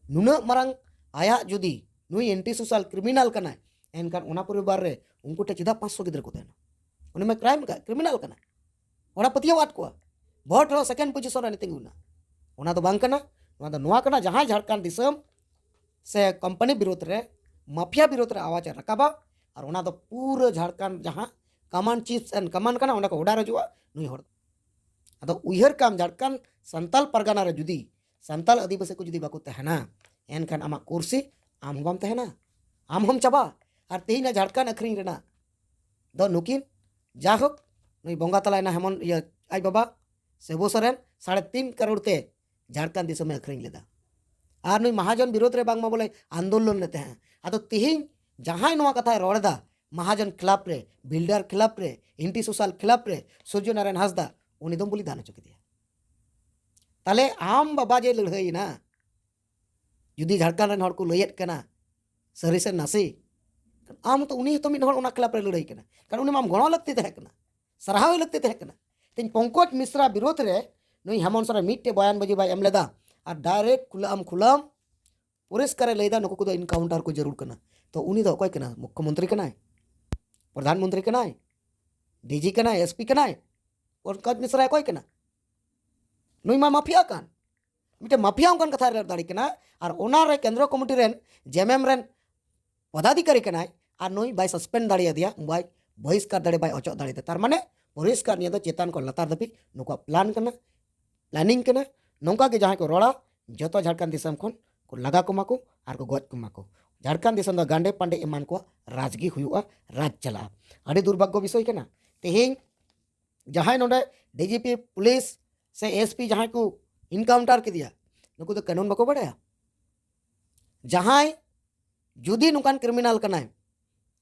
ᱱᱩᱱᱟᱹᱜ ᱢᱟᱨᱟᱝ ᱟᱭᱟᱜ ᱡᱩᱫᱤ ᱱᱩᱭ ᱮᱱᱴᱤ ᱥᱳᱥᱟᱞ ᱠᱨᱤᱢᱤᱱᱟᱞ ᱠᱟᱱᱟᱭ, ᱮᱱᱠᱷᱟᱱ ᱚᱱᱟ ᱯᱚᱨᱤᱵᱟᱨ ᱨᱮ ᱩᱱᱠᱩ ᱴᱷᱮᱱ ᱪᱮᱫᱟᱜ ᱯᱟᱸᱪᱥᱚ ᱜᱤᱫᱽᱨᱟᱹ ᱠᱚ ᱛᱟᱦᱮᱱᱟ? ᱩᱱᱤ ᱢᱟ ᱠᱨᱟᱭᱤᱢ ᱠᱟᱜ, ᱠᱨᱤᱢᱤᱱᱟᱞ ᱠᱟᱱᱟᱭ᱾ ᱚᱱᱟ ᱯᱟᱹᱛᱭᱟᱹᱣ ᱟᱫ ᱠᱚᱣᱟ, ᱵᱷᱳᱴ ᱨᱮᱦᱚᱸ ᱥᱮᱠᱮᱱᱰ ᱯᱚᱡᱤᱥᱚᱱ ᱨᱮ ᱛᱤᱸᱜᱩᱱᱟ᱾ ᱚᱱᱟ ᱫᱚ ᱵᱟᱝ ᱠᱟᱱᱟ᱾ ᱱᱚᱣᱟ ᱫᱚ ᱱᱚᱣᱟ ᱠᱟᱱᱟ, ᱡᱟᱦᱟᱸᱭ ᱡᱷᱟᱲᱠᱷᱚᱸᱰ ᱫᱤᱥᱚᱢ ᱥᱮ ᱠᱳᱢᱯᱟᱱᱤ ᱵᱤᱨᱳᱫᱷ ᱨᱮ, ᱢᱟᱯᱷᱤᱭᱟ ᱵᱤᱨᱳᱫᱷ ᱨᱮ ᱟᱣᱟᱡ ᱮ ᱨᱟᱠᱟᱵᱟ, ᱟᱨ ᱚᱱᱟ ᱫᱚ ᱯᱩᱨᱟᱹ ᱡᱷᱟᱲᱠᱷᱚᱸᱰ ᱡᱟᱦᱟᱸ ᱠᱟᱢᱟᱱᱰ ᱪᱤᱯᱥ ᱮᱱᱰ ᱠᱟᱢᱟᱱᱰ ᱠᱟᱱᱟ, ᱚᱸᱰᱮ ᱠᱚ ᱚᱰᱟᱨ ᱦᱤᱡᱩᱜᱼᱟ ᱱᱩᱭ ᱦᱚᱲ᱾ ᱟᱫᱚ ᱩᱭᱦᱟᱹᱨ ᱠᱟᱢ, ᱡᱷᱟᱲᱠᱷᱚᱸᱰ ᱥᱟᱱᱛᱟᱞ ᱯᱟᱨᱜᱟᱱᱟ ᱨᱮ ᱡᱩᱫᱤ ᱥᱟᱱᱛᱟᱞ ᱟᱹᱫᱤᱵᱟᱹᱥᱤ ᱠᱚ ᱡᱩᱫᱤ ᱵᱟᱠᱚ ᱛᱟᱦᱮᱱᱟ, ᱮᱱᱠᱷᱟᱱ ᱟᱢᱟᱜ ᱠᱩᱨᱥᱤ ᱟᱢ ᱦᱚᱸ ᱵᱟᱢ ᱛᱟᱦᱮᱱᱟ, ᱟᱢ ᱦᱚᱸᱢ ᱪᱟᱵᱟ᱾ ᱟᱨ ᱛᱮᱦᱮᱧ ᱡᱷᱟᱲᱠᱷᱚᱸᱰ ᱟᱹᱠᱷᱨᱤᱧ ᱨᱮᱱᱟᱜ ᱫᱚ ᱱᱩᱠᱤᱱ, ᱡᱟᱭᱦᱳᱠ, ᱱᱩᱭ ᱵᱚᱸᱜᱟ ᱛᱟᱞᱟᱭᱮᱱᱟ ᱦᱮᱢᱚᱱ, ᱤᱭᱟᱹ, ᱟᱡ ᱵᱟᱵᱟ ᱥᱮᱵᱩ ᱥᱚᱨᱮᱱ, ᱥᱟᱲᱮ ᱛᱤᱱ ᱠᱟᱨᱳᱲ ᱛᱮ ᱡᱷᱟᱲᱠᱷᱚᱸᱰ ᱫᱤᱥᱚᱢᱮ ᱟᱹᱠᱷᱨᱤᱧ ᱞᱮᱫᱟ᱾ ᱟᱨ ᱱᱩᱭ ᱢᱟᱦᱟᱡᱚᱱ ᱵᱤᱨᱳᱫᱷ ᱨᱮ ᱵᱟᱝᱢᱟ ᱵᱚᱞᱮ ᱟᱱᱫᱳᱞᱚᱱ ᱞᱮᱫ ᱛᱟᱦᱮᱸᱫ᱾ ᱟᱫᱚ ᱛᱤᱦᱤᱧ ᱡᱟᱦᱟᱸᱭ ᱱᱚᱣᱟ ᱠᱟᱛᱷᱟᱭ ᱨᱚᱲ ᱮᱫᱟ, ᱢᱟᱦᱟᱡᱚᱱ ᱠᱞᱟᱵᱽ ᱨᱮ, ᱵᱤᱞᱰᱟᱨ ᱠᱞᱟᱵᱽ ᱨᱮ, ᱮᱱᱴᱤ ᱥᱳᱥᱟᱞ ᱠᱞᱟᱵᱽ ᱨᱮ ᱥᱩᱨᱡᱚ ᱱᱟᱨᱟᱭᱚᱱ ᱦᱟᱸᱥᱫᱟ, ᱩᱱᱤ ᱫᱚᱢ ᱵᱚᱞᱤᱫᱟᱱ ᱦᱚᱪᱚ ᱠᱮᱫᱮᱭᱟ᱾ ᱛᱟᱦᱞᱮ ᱟᱢ ᱵᱟᱵᱟ ᱡᱮ ᱞᱟᱹᱲᱦᱟᱹᱭᱮᱱᱟ, ᱡᱩᱫᱤ ᱡᱷᱟᱲᱠᱷᱚᱸᱰ ᱨᱮᱱ ᱦᱚᱲ ᱠᱚ ᱞᱟᱹᱭᱮᱫ ᱠᱟᱱᱟ, ᱥᱟᱹᱨᱤ ᱥᱮ ᱱᱟᱥᱮ? ᱟᱢ ᱛᱚ, ᱩᱱᱤ ᱦᱚᱸᱛᱚ ᱢᱤᱫ ᱦᱚᱲ ᱚᱱᱟ ᱠᱷᱤᱞᱟᱯ ᱨᱮ ᱞᱟᱹᱲᱦᱟᱹᱭ ᱠᱟᱱᱟ, ᱠᱟᱨᱚᱱ ᱩᱱᱤ ᱢᱟᱢ ᱜᱚᱲᱚ ᱞᱟᱹᱠᱛᱤ ᱛᱟᱦᱮᱸ ᱠᱟᱱᱟ, ᱥᱟᱨᱦᱟᱣ ᱞᱟᱹᱠᱛᱤ ᱛᱟᱦᱮᱸ ᱠᱟᱱᱟ᱾ ᱛᱮᱦᱮᱧ ᱯᱚᱝᱠᱚᱡᱽ ᱢᱤᱥᱨᱟ ᱵᱤᱨᱳᱫᱷ ᱨᱮ ᱱᱩᱭ ᱦᱮᱢᱚᱱᱛ ᱥᱚᱨᱮᱱ ᱢᱤᱫᱴᱮᱡ ᱵᱚᱭᱟᱱ ᱵᱟᱡᱤ ᱵᱟᱭ ᱮᱢ ᱞᱮᱫᱟ, ᱟᱨ ᱰᱟᱭᱨᱮᱠᱴ ᱠᱷᱩᱞᱟᱹ ᱟᱢ ᱠᱷᱩᱞᱟᱹᱢ ᱯᱚᱨᱤᱥᱠᱟᱨᱮ ᱞᱟᱹᱭᱫᱟ ᱱᱩᱠᱩ ᱠᱚᱫᱚ ᱤᱱᱠᱟᱣᱩᱱᱴᱟᱨ ᱠᱚ ᱡᱟᱹᱨᱩᱲ ᱠᱟᱱᱟ᱾ ᱛᱚ ᱩᱱᱤ ᱫᱚ ᱚᱠᱚᱭ ᱠᱟᱱᱟ? ᱢᱩᱠᱠᱷᱚᱢᱚᱱᱛᱨᱤ ᱠᱟᱱᱟᱭ? ᱯᱨᱚᱫᱷᱟᱱ ᱢᱚᱱᱛᱨᱤ ᱠᱟᱱᱟᱭ? ᱰᱤᱡᱤ ᱠᱟᱱᱟᱭ? ᱮᱥᱯᱤ ᱠᱟᱱᱟᱭ? ᱯᱚᱝᱠᱚᱡᱽ ᱢᱤᱥᱨᱟ ᱚᱠᱚᱭ ᱠᱟᱱᱟ? ᱱᱩᱭ ᱢᱟ ᱢᱟᱯᱷᱤᱭᱟ ᱠᱟᱱ, ᱢᱤᱫᱴᱮᱱ ᱢᱟᱯᱷᱤᱭᱟ ᱚᱱᱠᱟᱱ ᱠᱟᱛᱷᱟ ᱨᱮ ᱫᱟᱲᱮ ᱠᱟᱱᱟ᱾ ᱟᱨ ᱚᱱᱟ ᱨᱮ ᱠᱮᱱᱫᱨᱚ ᱠᱚᱢᱤᱴᱤ ᱨᱮᱱ, ᱡᱮᱢᱮᱢ ᱨᱮᱱ ᱯᱚᱫᱟᱫᱷᱤᱠᱟᱨᱤ ᱠᱟᱱᱟᱭ, ᱟᱨ ᱱᱩᱭ ᱵᱟᱭ ᱥᱟᱥᱯᱮᱱᱰ ᱫᱟᱲᱮᱭᱟᱫᱮᱭᱟ, ᱵᱟᱭ ᱵᱚᱦᱤᱥᱠᱟᱨ ᱫᱟᱲᱮ, ᱵᱟᱭ ᱚᱪᱚᱜ ᱫᱟᱲᱮᱭᱟᱫᱟ᱾ ᱛᱟᱨ ᱢᱟᱱᱮ ᱯᱚᱨᱤᱥᱠᱟᱨ ᱱᱤᱭᱟᱹ ᱫᱚ ᱪᱮᱛᱟᱱ ᱠᱷᱚᱱ ᱞᱟᱛᱟᱨ ᱫᱷᱟᱹᱵᱤᱡ ᱱᱩᱠᱩᱣᱟᱜ ᱯᱞᱟᱱ ᱠᱟᱱᱟ, ᱯᱞᱟᱱᱤᱝ ᱠᱟᱱᱟ᱾ ᱱᱚᱝᱠᱟ ᱜᱮ ᱡᱟᱦᱟᱸᱭ ᱠᱚ ᱨᱚᱲᱟ, ᱡᱚᱛᱚ ᱡᱷᱟᱲᱠᱷᱚᱸᱰ ᱫᱤᱥᱚᱢ ᱠᱷᱚᱱ ᱠᱚ ᱞᱟᱜᱟ ᱠᱚᱢᱟ ᱠᱚ ᱟᱨ ᱠᱚ ᱜᱚᱡ ᱠᱚᱢᱟ ᱠᱚ᱾ ᱡᱷᱟᱲᱠᱷᱚᱸᱰ ᱫᱤᱥᱚᱢ ᱫᱚ ᱜᱟᱸᱰᱮ ᱯᱟᱸᱰᱮ ᱮᱢᱟᱱ ᱠᱚᱣᱟᱜ ᱨᱟᱡᱽ ᱜᱮ ᱦᱩᱭᱩᱜᱼᱟ, ᱨᱟᱡᱽ ᱪᱟᱞᱟᱜᱼᱟ᱾ ᱟᱹᱰᱤ ᱫᱩᱨᱵᱷᱟᱜᱽᱜᱚ ᱵᱤᱥᱚᱭ ᱠᱟᱱᱟ᱾ ᱛᱮᱦᱮᱧ ᱡᱟᱦᱟᱸᱭ ᱱᱚᱰᱮ ᱰᱤᱡᱤᱯᱤ ᱯᱩᱞᱤᱥ ᱥᱮ ᱮᱥᱯᱤ ᱡᱟᱦᱟᱸᱭ ᱠᱚ ᱤᱱᱠᱟᱣᱩᱱᱴᱟᱨ ᱠᱮᱫᱮᱭᱟ, ᱱᱩᱠᱩ ᱫᱚ ᱠᱟᱹᱱᱩᱱ ᱵᱟᱠᱚ ᱵᱟᱲᱟᱭᱟ? ᱡᱟᱦᱟᱸᱭ ᱡᱩᱫᱤ ᱱᱚᱝᱠᱟᱱ ᱠᱨᱤᱢᱤᱱᱟᱞ ᱠᱟᱱᱟᱭ,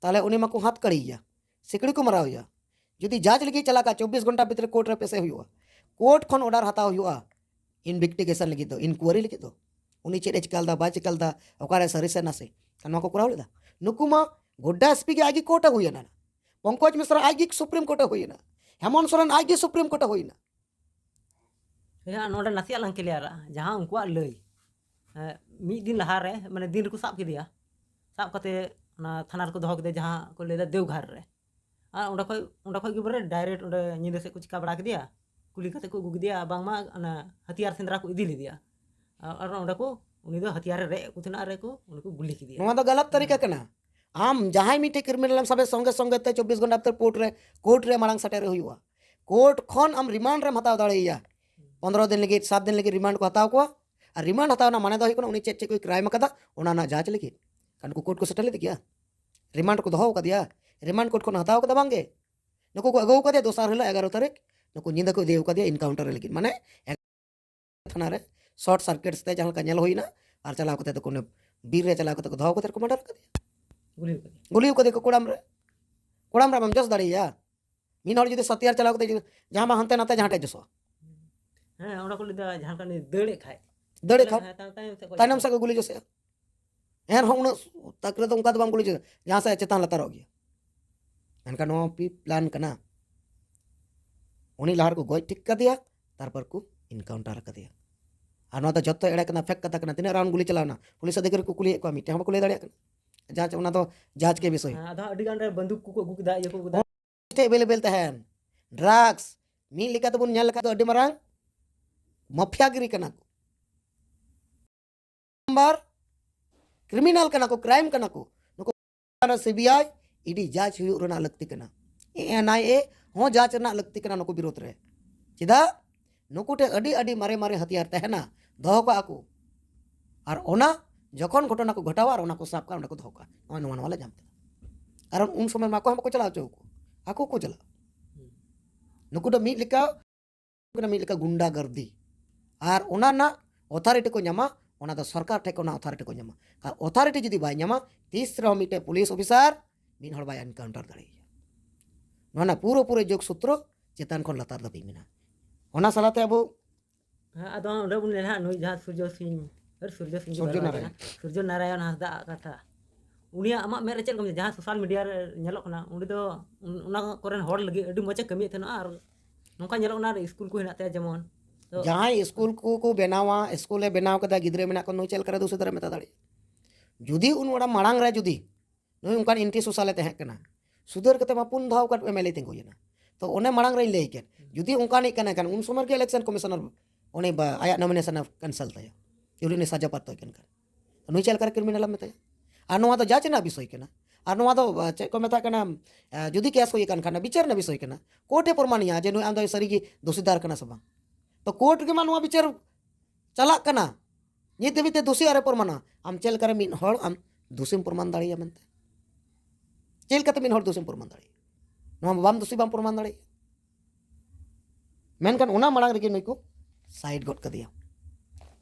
ᱛᱟᱦᱞᱮ ᱩᱱᱤ ᱢᱟᱠᱚ ᱦᱟᱛ ᱠᱟᱹᱲᱤᱭᱮᱭᱟ, ᱥᱤᱠᱲᱤ ᱠᱚ ᱢᱟᱨᱟᱣᱮᱭᱟ᱾ ᱡᱩᱫᱤ ᱡᱟᱡᱽ ᱞᱟᱹᱜᱤᱫ ᱪᱟᱞᱟᱜ ᱠᱷᱟᱱ, ᱪᱚᱵᱵᱤᱥ ᱜᱷᱚᱱᱴᱟ ᱵᱷᱤᱛᱨᱤ ᱠᱳᱨᱴ ᱨᱮ ᱯᱮᱥᱮ ᱦᱩᱭᱩᱜᱼᱟ, ᱠᱳᱨᱴ ᱠᱷᱚᱱ ᱚᱰᱟᱨ ᱦᱟᱛᱟᱣ ᱦᱩᱭᱩᱜᱼᱟ, ᱤᱱᱵᱷᱮᱥᱴᱤᱜᱮᱥᱚᱱ ᱞᱟᱹᱜᱤᱫ ᱫᱚ, ᱤᱱᱠᱩᱣᱟᱨᱤ ᱞᱟᱹᱜᱤᱫ ᱫᱚ, ᱩᱱᱤ ᱪᱮᱫ ᱮ ᱪᱤᱠᱟ ᱞᱮᱫᱟ, ᱵᱟᱭ ᱪᱤᱠᱟ ᱞᱮᱫᱟ, ᱚᱠᱟᱨᱮ ᱥᱟᱹᱨᱤ ᱥᱮ ᱱᱟᱥᱮ, ᱱᱚᱣᱟ ᱠᱚ ᱠᱚᱨᱟᱣ ᱞᱮᱫᱟ᱾ ᱱᱩᱠᱩ ᱢᱟ ᱜᱚᱰᱰᱟ ᱮᱥᱯᱤ ᱜᱮ ᱟᱡ ᱜᱮ ᱠᱳᱨᱴ ᱮ ᱦᱩᱭᱮᱱᱟ, ᱯᱚᱝᱠᱚᱡᱽ ᱢᱤᱥᱨᱟ ᱟᱡ ᱜᱮ ᱥᱩᱯᱨᱤᱢ ᱠᱳᱨᱴ ᱮ ᱦᱩᱭᱮᱱᱟ, ᱦᱮᱢᱚᱱᱛ ᱥᱚᱨᱮᱱ ᱟᱡ ᱜᱮ ᱥᱩᱯᱨᱤᱢ ᱠᱳᱨᱴ ᱮ ᱦᱩᱭᱮᱱᱟ᱾ ᱦᱮᱸ, ᱱᱚᱰᱮ ᱱᱟᱥᱮᱭᱟᱜ ᱞᱟᱝ ᱠᱞᱤᱭᱟᱨᱟ, ᱡᱟᱦᱟᱸ ᱩᱱᱠᱩᱣᱟᱜ ᱞᱟᱹᱭ, ᱮ, ᱢᱤᱫ ᱫᱤᱱ ᱞᱟᱦᱟᱨᱮ, ᱢᱟᱱᱮ, ᱫᱤᱱ ᱨᱮᱠᱚ ᱥᱟᱵ ᱠᱮᱫᱮᱭᱟ᱾ ᱥᱟᱵ ᱠᱟᱛᱮ ᱚᱱᱟ ᱛᱷᱟᱱᱟ ᱨᱮᱠᱚ ᱫᱚᱦᱚ ᱠᱮᱫᱮᱭᱟ, ᱡᱟᱦᱟᱸ ᱠᱚ ᱞᱟᱹᱭᱫᱟ ᱫᱮᱣᱜᱷᱟᱴ ᱨᱮ᱾ ᱟᱨ ᱚᱸᱰᱮ ᱠᱷᱚᱡ, ᱚᱸᱰᱮ ᱠᱷᱚᱡ ᱜᱮ ᱵᱚᱞᱮ ᱰᱟᱭᱨᱮᱠᱴ ᱚᱸᱰᱮ ᱧᱤᱫᱟᱹ ᱥᱮᱫ ᱠᱚ ᱪᱤᱠᱟ ᱵᱟᱲᱟ ᱠᱮᱫᱮᱭᱟ, ᱠᱩᱞᱤ ᱠᱟᱛᱮ ᱠᱚ ᱟᱹᱜᱩ ᱠᱮᱫᱮᱭᱟ᱾ ᱵᱟᱝᱢᱟ ᱚᱱᱟ ᱦᱟᱛᱤᱭᱟᱨ ᱥᱮᱸᱫᱽᱨᱟ ᱠᱚ ᱤᱫᱤ ᱞᱮᱫᱮᱭᱟ᱾ ᱟᱨ, ᱟᱨ ᱚᱸᱰᱮ ᱠᱚ, ᱩᱱᱤ ᱫᱚ ᱦᱟᱛᱤᱭᱟᱨ ᱨᱮ ᱨᱮᱡ ᱠᱚ ᱛᱟᱦᱮᱱᱟ, ᱟᱨ ᱠᱚ, ᱩᱱᱤ ᱠᱚ ᱜᱩᱞᱤ ᱠᱮᱫᱮᱭᱟ᱾ ᱱᱚᱣᱟ ᱫᱚ ᱜᱟᱞᱟᱛ ᱛᱟᱹᱨᱤᱠᱟ ᱠᱟᱱᱟ᱾ ᱟᱢ ᱡᱟᱦᱟᱸᱭ ᱢᱤᱫᱴᱮᱡ ᱠᱨᱤᱢᱤᱱᱟᱞ ᱮᱢ ᱥᱟᱵᱮ, ᱥᱚᱸᱜᱮ ᱥᱚᱸᱜᱮ ᱛᱮ ᱪᱚᱵᱵᱤᱥ ᱜᱷᱚᱱᱴᱟ ᱵᱷᱤᱛᱤᱨ ᱠᱳᱨᱴ ᱨᱮ, ᱠᱳᱨᱴ ᱨᱮ ᱢᱟᱲᱟᱝ ᱥᱮᱴᱮᱨ ᱦᱩᱭᱩᱜᱼᱟ᱾ ᱠᱳᱨᱴ ᱠᱷᱚᱱ ᱟᱢ ᱨᱤᱢᱟᱱᱰ ᱨᱮᱢ ᱦᱟᱛᱟᱣ ᱫᱟᱲᱮᱭᱟᱭᱟ᱾ ᱯᱚᱱᱨᱚ ᱫᱤᱱ ᱞᱟᱹᱜᱤᱫ, ᱥᱟᱛ ᱫᱤᱱ ᱞᱟᱹᱜᱤᱫ ᱨᱤᱢᱟᱱᱰ ᱠᱚ ᱦᱟᱛᱟᱣ ᱠᱚᱣᱟ᱾ ᱟᱨ ᱨᱤᱢᱟᱱᱰ ᱦᱟᱛᱟᱣ ᱨᱮᱱᱟᱜ ᱢᱟᱱᱮ ᱫᱚ ᱦᱩᱭᱩᱜ ᱠᱟᱱᱟ ᱩᱱᱤ ᱪᱮᱫ ᱪᱮᱫ ᱠᱚᱭ ᱠᱨᱟᱭᱤᱢ ᱟᱠᱟᱫᱟ, ᱚᱱᱟ ᱨᱮᱱᱟᱜ ᱡᱟᱸᱪ ᱞᱟᱹᱜᱤᱫ᱾ ᱠᱷᱟᱱ ᱩᱱᱠᱩ ᱠᱳᱨᱴ ᱠᱚ ᱥᱮᱴᱮᱨ ᱞᱮᱫᱮ ᱜᱮᱭᱟ, ᱨᱤᱢᱟᱱᱰ ᱠᱚ ᱫᱚᱦᱚ ᱟᱠᱟᱫᱮᱭᱟ, ᱨᱤᱢᱟᱱᱰ ᱠᱳᱨᱴ ᱠᱷᱚᱱ ᱦᱟᱛᱟᱣ ᱠᱟᱫᱟ, ᱵᱟᱝᱜᱮ᱾ ᱱᱩᱠᱩ ᱠᱚ ᱟᱹᱜᱩ ᱟᱠᱟᱫᱮᱭᱟ ᱫᱚᱥᱟᱨ ᱦᱤᱞᱳᱜ ᱮᱜᱟᱨᱚ ᱛᱟᱹᱨᱤᱠᱷ, ᱱᱩᱠᱩ ᱧᱤᱫᱟᱹ ᱠᱚ ᱤᱫᱤ ᱟᱠᱟᱫᱮᱭᱟ ᱤᱱᱠᱟᱣᱩᱱᱴᱟᱨ ᱞᱟᱹᱜᱤᱫ, ᱢᱟᱱᱮ ᱛᱷᱟᱱᱟ ᱨᱮ ᱥᱚᱨᱴ ᱥᱟᱨᱠᱤᱴ ᱛᱮ ᱡᱟᱦᱟᱸ ᱞᱮᱠᱟ ᱧᱮᱞ ᱦᱩᱭᱱᱟ, ᱟᱨ ᱪᱟᱞᱟᱣ ᱠᱟᱛᱮ ᱫᱚ ᱠᱳᱱᱳ ᱵᱤᱨ ᱨᱮ ᱪᱟᱞᱟᱣ ᱠᱟᱛᱮ ᱠᱚ ᱫᱚᱦᱚ ᱠᱟᱛᱮ ᱠᱚ ᱢᱟᱨᱰᱟᱨ ᱠᱟᱫᱮᱭᱟ, ᱜᱩᱞᱤ ᱠᱟᱫᱮᱭᱟ᱾ ᱜᱩᱞᱤ ᱠᱟᱫᱮ ᱠᱚ ᱠᱚᱲᱟᱢ ᱨᱮ᱾ ᱠᱚᱲᱟᱢ ᱨᱮ ᱟᱢᱮᱢ ᱡᱚᱥ ᱫᱟᱲᱮᱭᱟᱭᱟ? ᱢᱤᱫ ᱦᱚᱲ ᱡᱩᱫᱤ ᱥᱟᱛᱭᱟᱨ ᱪᱟᱞᱟᱣ ᱠᱟᱛᱮ ᱡᱩᱫᱤ ᱡᱟᱦᱟᱸ ᱵᱟᱝ ᱦᱟᱱᱛᱮ ᱱᱟᱛᱮ ᱡᱟᱦᱟᱸ ᱴᱷᱮᱡ ᱡᱚᱥᱚᱜᱼᱟ, ᱦᱮᱸ, ᱚᱱᱟ ᱠᱚ ᱞᱟᱹᱭᱫᱟ ᱡᱟᱦᱟᱸ ᱞᱮᱠᱟ ᱩᱱᱤ ᱫᱟᱹᱲᱮᱫ ᱠᱷᱟᱡ, ᱫᱟᱹᱲᱮᱫ ᱠᱷᱟᱱ ᱦᱮᱸ, ᱛᱟᱭᱚᱢ, ᱛᱟᱭᱚᱢ ᱥᱮᱫ ᱠᱷᱚᱡ ᱛᱟᱭᱱᱚᱢ ᱡᱚᱥᱚᱜᱼᱟ᱾ ᱥᱮᱫ ᱠᱚ ᱜᱩᱞᱤ ᱡᱚᱥᱮᱜᱼᱟ᱾ ᱮᱱᱨᱮᱦᱚᱸ ᱩᱱᱟᱹᱜ ᱛᱟᱠ ᱨᱮᱫᱚ ᱚᱱᱠᱟ ᱫᱚ ᱵᱟᱝ ᱜᱩᱞᱤ ᱪᱟᱞᱟᱜᱼᱟ, ᱡᱟᱦᱟᱸ ᱥᱮᱫ ᱪᱮᱛᱟᱱ ᱞᱟᱛᱟᱨᱚᱜ ᱜᱮᱭᱟ᱾ ᱢᱮᱱᱠᱷᱟᱱ ᱱᱚᱣᱟ ᱯᱨᱤ ᱯᱞᱟᱱ ᱠᱟᱱᱟ᱾ ᱩᱱᱤ ᱞᱟᱦᱟ ᱨᱮᱠᱚ ᱜᱚᱡ ᱴᱷᱤᱠ ᱠᱟᱫᱮᱭᱟ, ᱛᱟᱨᱯᱚᱨ ᱠᱚ ᱤᱱᱠᱟᱣᱩᱱᱴᱟᱨ ᱠᱟᱫᱮᱭᱟ᱾ ᱟᱨ ᱱᱚᱣᱟ ᱫᱚ ᱡᱷᱚᱛᱚ ᱮᱲᱮ ᱠᱟᱱᱟ, ᱯᱷᱮᱠ ᱠᱟᱛᱷᱟ ᱠᱟᱱᱟ᱾ ᱛᱤᱱᱟᱹᱜ ᱨᱟᱣᱩᱱᱰ ᱜᱩᱞᱤ ᱪᱟᱞᱟᱣᱱᱟ, ᱯᱩᱞᱤᱥ ᱟᱫᱷᱤᱠᱟᱨᱤ ᱠᱚ ᱠᱩᱞᱤᱭᱮᱫ ᱠᱚᱣᱟ, ᱢᱤᱫᱴᱮᱱ ᱦᱚᱸ ᱵᱟᱠᱚ ᱞᱟᱹᱭ ᱫᱟᱲᱮᱭᱟᱜ ᱠᱟᱱᱟ᱾ ᱡᱟᱦᱟᱸ ᱪᱮ ᱚᱱᱟ ᱫᱚ ᱡᱟᱦᱟᱸ ᱪᱤᱠᱟᱹ ᱵᱤᱥᱚᱭ᱾ ᱦᱮᱸ, ᱟᱫᱚ ᱦᱟᱸᱜ ᱟᱹᱰᱤ ᱜᱟᱱ ᱨᱮ ᱵᱟᱱᱫᱩᱠ ᱠᱚᱠᱚ ᱟᱹᱜᱩ ᱠᱮᱫᱟ, ᱤᱭᱟᱹ ᱠᱚ ᱟᱹᱜᱩ ᱠᱮᱫᱟ᱾ ᱴᱷᱮᱱ ᱮᱵᱮᱞᱮᱵᱮᱞ ᱛᱟᱦᱮᱱ᱾ ᱰᱨᱟᱜᱽᱥ ᱢᱤᱫ ᱞᱮᱠᱟ ᱛᱮᱵᱚᱱ ᱧᱮᱞ ᱞᱮᱠᱷᱟᱱ ᱫᱚ ᱟᱹᱰᱤ ᱢᱟᱨᱟᱝ ᱢᱟᱯᱷᱤᱭᱟᱜᱤᱨᱤ ᱠᱟᱱᱟ ᱠᱚ᱾ ᱱᱟᱢᱵᱟᱨ ᱠᱨᱤᱢᱤᱱᱟᱞ ᱠᱟᱱᱟ ᱠᱚ, ᱠᱨᱟᱭᱤᱢ ᱠᱟᱱᱟ ᱠᱚ᱾ ᱱᱩᱠᱩ ᱥᱤᱵᱤᱟᱭ, ᱤᱰᱤ ᱡᱟᱡᱽ ᱦᱩᱭᱩᱜ ᱨᱮᱱᱟᱜ ᱞᱟᱹᱠᱛᱤ ᱠᱟᱱᱟ᱾ ᱮᱱᱟᱭᱮ ᱦᱚᱸ ᱡᱟᱡᱽ ᱨᱮᱱᱟᱜ ᱞᱟᱹᱠᱛᱤ ᱠᱟᱱᱟ ᱱᱩᱠᱩ ᱵᱤᱨᱩᱫᱷ ᱨᱮ᱾ ᱪᱮᱫᱟᱜ? ᱱᱩᱠᱩ ᱴᱷᱮᱱ ᱟᱹᱰᱤ, ᱟᱹᱰᱤ ᱢᱟᱨᱮ, ᱢᱟᱨᱮ ᱦᱟᱛᱤᱭᱟᱨ ᱛᱟᱦᱮᱱᱟ, ᱫᱚᱦᱚ ᱠᱟᱜᱼᱟ ᱠᱚ᱾ ᱟᱨ ᱚᱱᱟ ᱡᱚᱠᱷᱚᱱ ᱜᱷᱚᱴᱚᱱᱟ ᱠᱚ ᱜᱷᱚᱴᱟᱣᱟ, ᱟᱨ ᱚᱱᱟ ᱠᱚ ᱥᱟᱵ ᱠᱟᱜᱼᱟ, ᱚᱸᱰᱮ ᱠᱚ ᱫᱚᱦᱚ ᱠᱟᱜᱼᱟ᱾ ᱱᱚᱜᱼᱚᱭ ᱱᱚᱣᱟ, ᱱᱚᱣᱟ ᱞᱮ ᱧᱟᱢ ᱠᱮᱫᱟ᱾ ᱠᱟᱨᱚᱱ ᱩᱱ ᱥᱚᱢᱚᱭ ᱢᱟ ᱚᱠᱚᱭ ᱦᱚᱸ ᱵᱟᱠᱚ ᱪᱟᱞᱟᱣ ᱦᱚᱪᱚ ᱟᱠᱚ, ᱟᱠᱚ ᱠᱚ ᱪᱟᱞᱟᱜᱼᱟ᱾ ᱱᱩᱠᱩ ᱫᱚ ᱢᱤᱫ ᱞᱮᱠᱟ, ᱢᱤᱫ ᱞᱮᱠᱟ ᱜᱩᱱᱰᱟ ᱜᱟᱨᱫᱤ᱾ ᱟᱨ ᱚᱱᱟ ᱨᱮᱱᱟᱜ ᱚᱛᱷᱟᱨᱤᱴᱤ ᱠᱚ ᱧᱟᱢᱟ, ᱚᱱᱟ ᱫᱚ ᱥᱚᱨᱠᱟᱨ ᱴᱷᱮᱱ ᱠᱷᱚᱱ ᱚᱱᱟ ᱚᱛᱷᱟᱨᱤᱴᱤ ᱠᱚ ᱧᱟᱢᱟ᱾ ᱟᱨ ᱚᱛᱷᱟᱨᱤᱴᱤ ᱡᱩᱫᱤ ᱵᱟᱭ ᱧᱟᱢᱟ, ᱛᱤᱥ ᱨᱮᱦᱚᱸ ᱢᱤᱫᱴᱮᱱ ᱯᱩᱞᱤᱥ ᱚᱯᱷᱤᱥᱟᱨ ᱢᱤᱫ ᱦᱚᱲ ᱵᱟᱭ ᱮᱱᱠᱟᱣᱩᱱᱴᱟᱨ ᱫᱟᱲᱮᱭᱟᱭᱟ᱾ ᱱᱚᱣᱟ ᱨᱮᱱᱟᱜ ᱯᱩᱨᱟᱹ, ᱯᱩᱨᱟᱹ ᱡᱳᱜᱽ ᱥᱩᱛᱨᱚ ᱪᱮᱛᱟᱱ ᱠᱷᱚᱱ ᱞᱟᱛᱟᱨ ᱫᱷᱟᱹᱵᱤᱡ ᱢᱮᱱᱟᱜᱼᱟ᱾ ᱚᱱᱟ ᱥᱟᱞᱟᱛᱮ ᱟᱵᱚ ᱦᱮᱸ, ᱟᱫᱚ ᱚᱸᱰᱮ ᱵᱚᱱ ᱧᱮᱞᱟ ᱦᱟᱸᱜ, ᱱᱩᱭ ᱡᱟᱦᱟᱸ ᱥᱩᱨᱡᱚ ᱥᱤᱝ, ᱟᱨ ᱥᱩᱨᱡᱚ ᱥᱤᱝ ᱫᱚ ᱥᱩᱨᱡᱚ ᱵᱟᱭ ᱵᱟᱲᱟᱭ ᱱᱟᱨᱟᱭᱚᱱ᱾ ᱠᱟᱱᱟ᱾ ᱥᱩᱨᱡᱚ ᱱᱟᱨᱟᱭᱚᱱ ᱦᱟᱸᱥᱫᱟ ᱟᱜ ᱠᱟᱛᱷᱟ᱾ ᱩᱱᱤᱭᱟᱜ, ᱟᱢᱟᱜ ᱢᱮᱫ ᱨᱮ ᱪᱮᱫ ᱞᱮᱠᱟᱢ ᱧᱮᱞᱟ? ᱡᱟᱦᱟᱸ ᱥᱳᱥᱟᱞ ᱢᱤᱰᱤᱭᱟ ᱨᱮ ᱧᱮᱞᱚᱜ ᱠᱟᱱᱟ, ᱩᱱᱤ ᱫᱚ ᱚᱱ-, ᱚᱱᱟ ᱠᱚᱨᱮᱱ ᱦᱚᱲ ᱞᱟᱹᱜᱤᱫ ᱟᱹᱰᱤ ᱢᱚᱡᱽ ᱮ ᱠᱟᱹᱢᱤᱭᱮᱫ ᱛᱟᱦᱮᱱᱟ᱾ ᱟᱨ ᱱᱚᱝᱠᱟ ᱧᱮᱞᱚᱜ ᱠᱟᱱᱟ, ᱥᱠᱩᱞ ᱠᱚ ᱦᱮᱱᱟᱜ ᱛᱟᱭᱟ ᱡᱮᱢᱚᱱ᱾ ᱛᱚ ᱡᱟᱦᱟᱸᱭ ᱥᱠᱩᱞ ᱠᱚ ᱠᱚ ᱵᱮᱱᱟᱣᱟ, ᱥᱠᱩᱞᱮ ᱵᱮᱱᱟᱣ ᱠᱟᱫᱟ, ᱜᱤᱫᱽᱨᱟᱹ ᱢᱮᱱᱟᱜ ᱠᱚᱣᱟ, ᱱᱩᱭ ᱪᱮᱫ ᱞᱮᱠᱟᱨᱮ ᱫᱩᱥᱤ ᱫᱷᱟᱨᱮ ᱢᱮᱛᱟ ᱫᱟᱲᱮᱭᱟᱜᱼᱟ? ᱡᱩᱫᱤ ᱩᱱ ᱚᱲᱟᱜ ᱢᱟᱲᱟᱝ ᱨᱮ ᱡᱩᱫᱤ ᱱᱩᱭ ᱚᱱᱠᱟᱱ ᱮᱱᱴᱤ ᱥᱳᱥᱟᱞᱮ ᱛᱟᱦᱮᱸ ᱠᱟᱱᱟ, ᱥᱩᱫᱷᱟᱹᱨ ᱠᱟᱛᱮ ᱢᱟ ᱯᱩᱱ ᱫᱷᱟᱣ ᱠᱟᱛᱮ ᱮᱢᱮᱞᱮ ᱛᱤᱸᱜᱩᱭᱮᱱᱟ᱾ ᱛᱚ ᱚᱱᱮ ᱢᱟᱲᱟᱝ ᱨᱮᱧ ᱞᱟᱹᱭ ᱠᱮᱫ, ᱡᱩᱫᱤ ᱚᱱᱠᱟᱱᱤᱡ ᱠᱟᱱᱟ ᱠᱷᱟᱱ, ᱩᱱ ᱥᱚᱢᱚᱭ ᱨᱮᱜᱮ ᱤᱞᱮᱠᱥᱚᱱ ᱠᱚᱢᱤᱥᱚᱱᱟᱨ ᱩᱱᱤ ᱵᱟ-, ᱟᱭᱟᱜ ᱱᱚᱢᱤᱱᱮᱥᱚᱱᱮ ᱠᱮᱱᱥᱮᱞ ᱛᱟᱭᱟ, ᱡᱩᱫᱤ ᱩᱱᱤ ᱥᱟᱡᱟ ᱯᱨᱟᱯᱛᱚᱭ ᱠᱟᱱ ᱠᱷᱟᱱ᱾ ᱱᱩᱭ ᱪᱮᱫ ᱞᱮᱠᱟᱨᱮ ᱠᱨᱤᱢᱤᱱᱟᱞ ᱮᱢ ᱢᱮᱛᱟᱭᱟ? ᱟᱨ ᱱᱚᱣᱟ ᱫᱚ ᱡᱟᱡᱽ ᱨᱮᱱᱟᱜ ᱵᱤᱥᱚᱭ ᱠᱟᱱᱟ᱾ ᱟᱨ ᱱᱚᱣᱟ ᱫᱚ, ᱟ, ᱪᱮᱫ ᱠᱚ ᱢᱮᱛᱟᱜ ᱠᱟᱱᱟ, ᱟ, ᱡᱩᱫᱤ ᱠᱮᱥ ᱦᱩᱭ ᱟᱠᱟᱱ ᱠᱷᱟᱱ, ᱵᱤᱪᱟᱹᱨ ᱨᱮᱱᱟᱜ ᱵᱤᱥᱚᱭ ᱠᱟᱱᱟ᱾ ᱠᱳᱨᱴ ᱮ ᱯᱨᱚᱢᱟᱱᱮᱭᱟ ᱡᱮ ᱱᱩᱭ ᱟᱢ ᱫᱚ ᱥᱟᱹᱨᱤᱜᱮ ᱫᱩᱥᱤᱫᱟᱨ ᱠᱟᱱᱟ ᱥᱮ ᱵᱟᱝ᱾ ᱛᱚ ᱠᱳᱨᱴ ᱨᱮᱜᱮ ᱢᱟ ᱱᱚᱣᱟ ᱵᱤᱪᱟᱹᱨ ᱪᱟᱞᱟᱜ ᱠᱟᱱᱟ᱾ ᱱᱤᱛ ᱫᱷᱟᱹᱵᱤᱡ ᱛᱮ ᱫᱩᱥᱤ ᱟᱨᱮ ᱯᱨᱚᱢᱟᱱᱟ᱾ ᱟᱢ ᱪᱮᱫ ᱞᱮᱠᱟᱨᱮ ᱢᱤᱫ ᱦᱚᱲ ᱟᱢ ᱫᱩᱥᱤᱢ ᱯᱨᱚᱢᱟᱱ ᱫᱟᱲᱮᱭᱟᱜᱼᱟ ᱢᱮᱱᱛᱮ? ᱪᱮᱫ ᱞᱮᱠᱟᱛᱮ ᱢᱤᱫ ᱦᱚᱲ ᱫᱩᱥᱤᱢ ᱯᱨᱚᱢᱟᱱ ᱫᱟᱲᱮᱭᱟᱜᱼᱟ? ᱱᱚᱣᱟ ᱢᱟ ᱵᱟᱢ ᱫᱩᱥᱤ ᱵᱟᱢ ᱯᱨᱚᱢᱟᱱ ᱫᱟᱲᱮᱭᱟᱜᱼᱟ᱾ ᱢᱮᱱᱠᱷᱟᱱ ᱚᱱᱟ ᱢᱟᱲᱟᱝ ᱨᱮᱜᱮ ᱱᱩᱭ ᱠᱚ ᱥᱟᱭᱤᱰ ᱜᱚᱫ ᱠᱟᱫᱮᱭᱟ᱾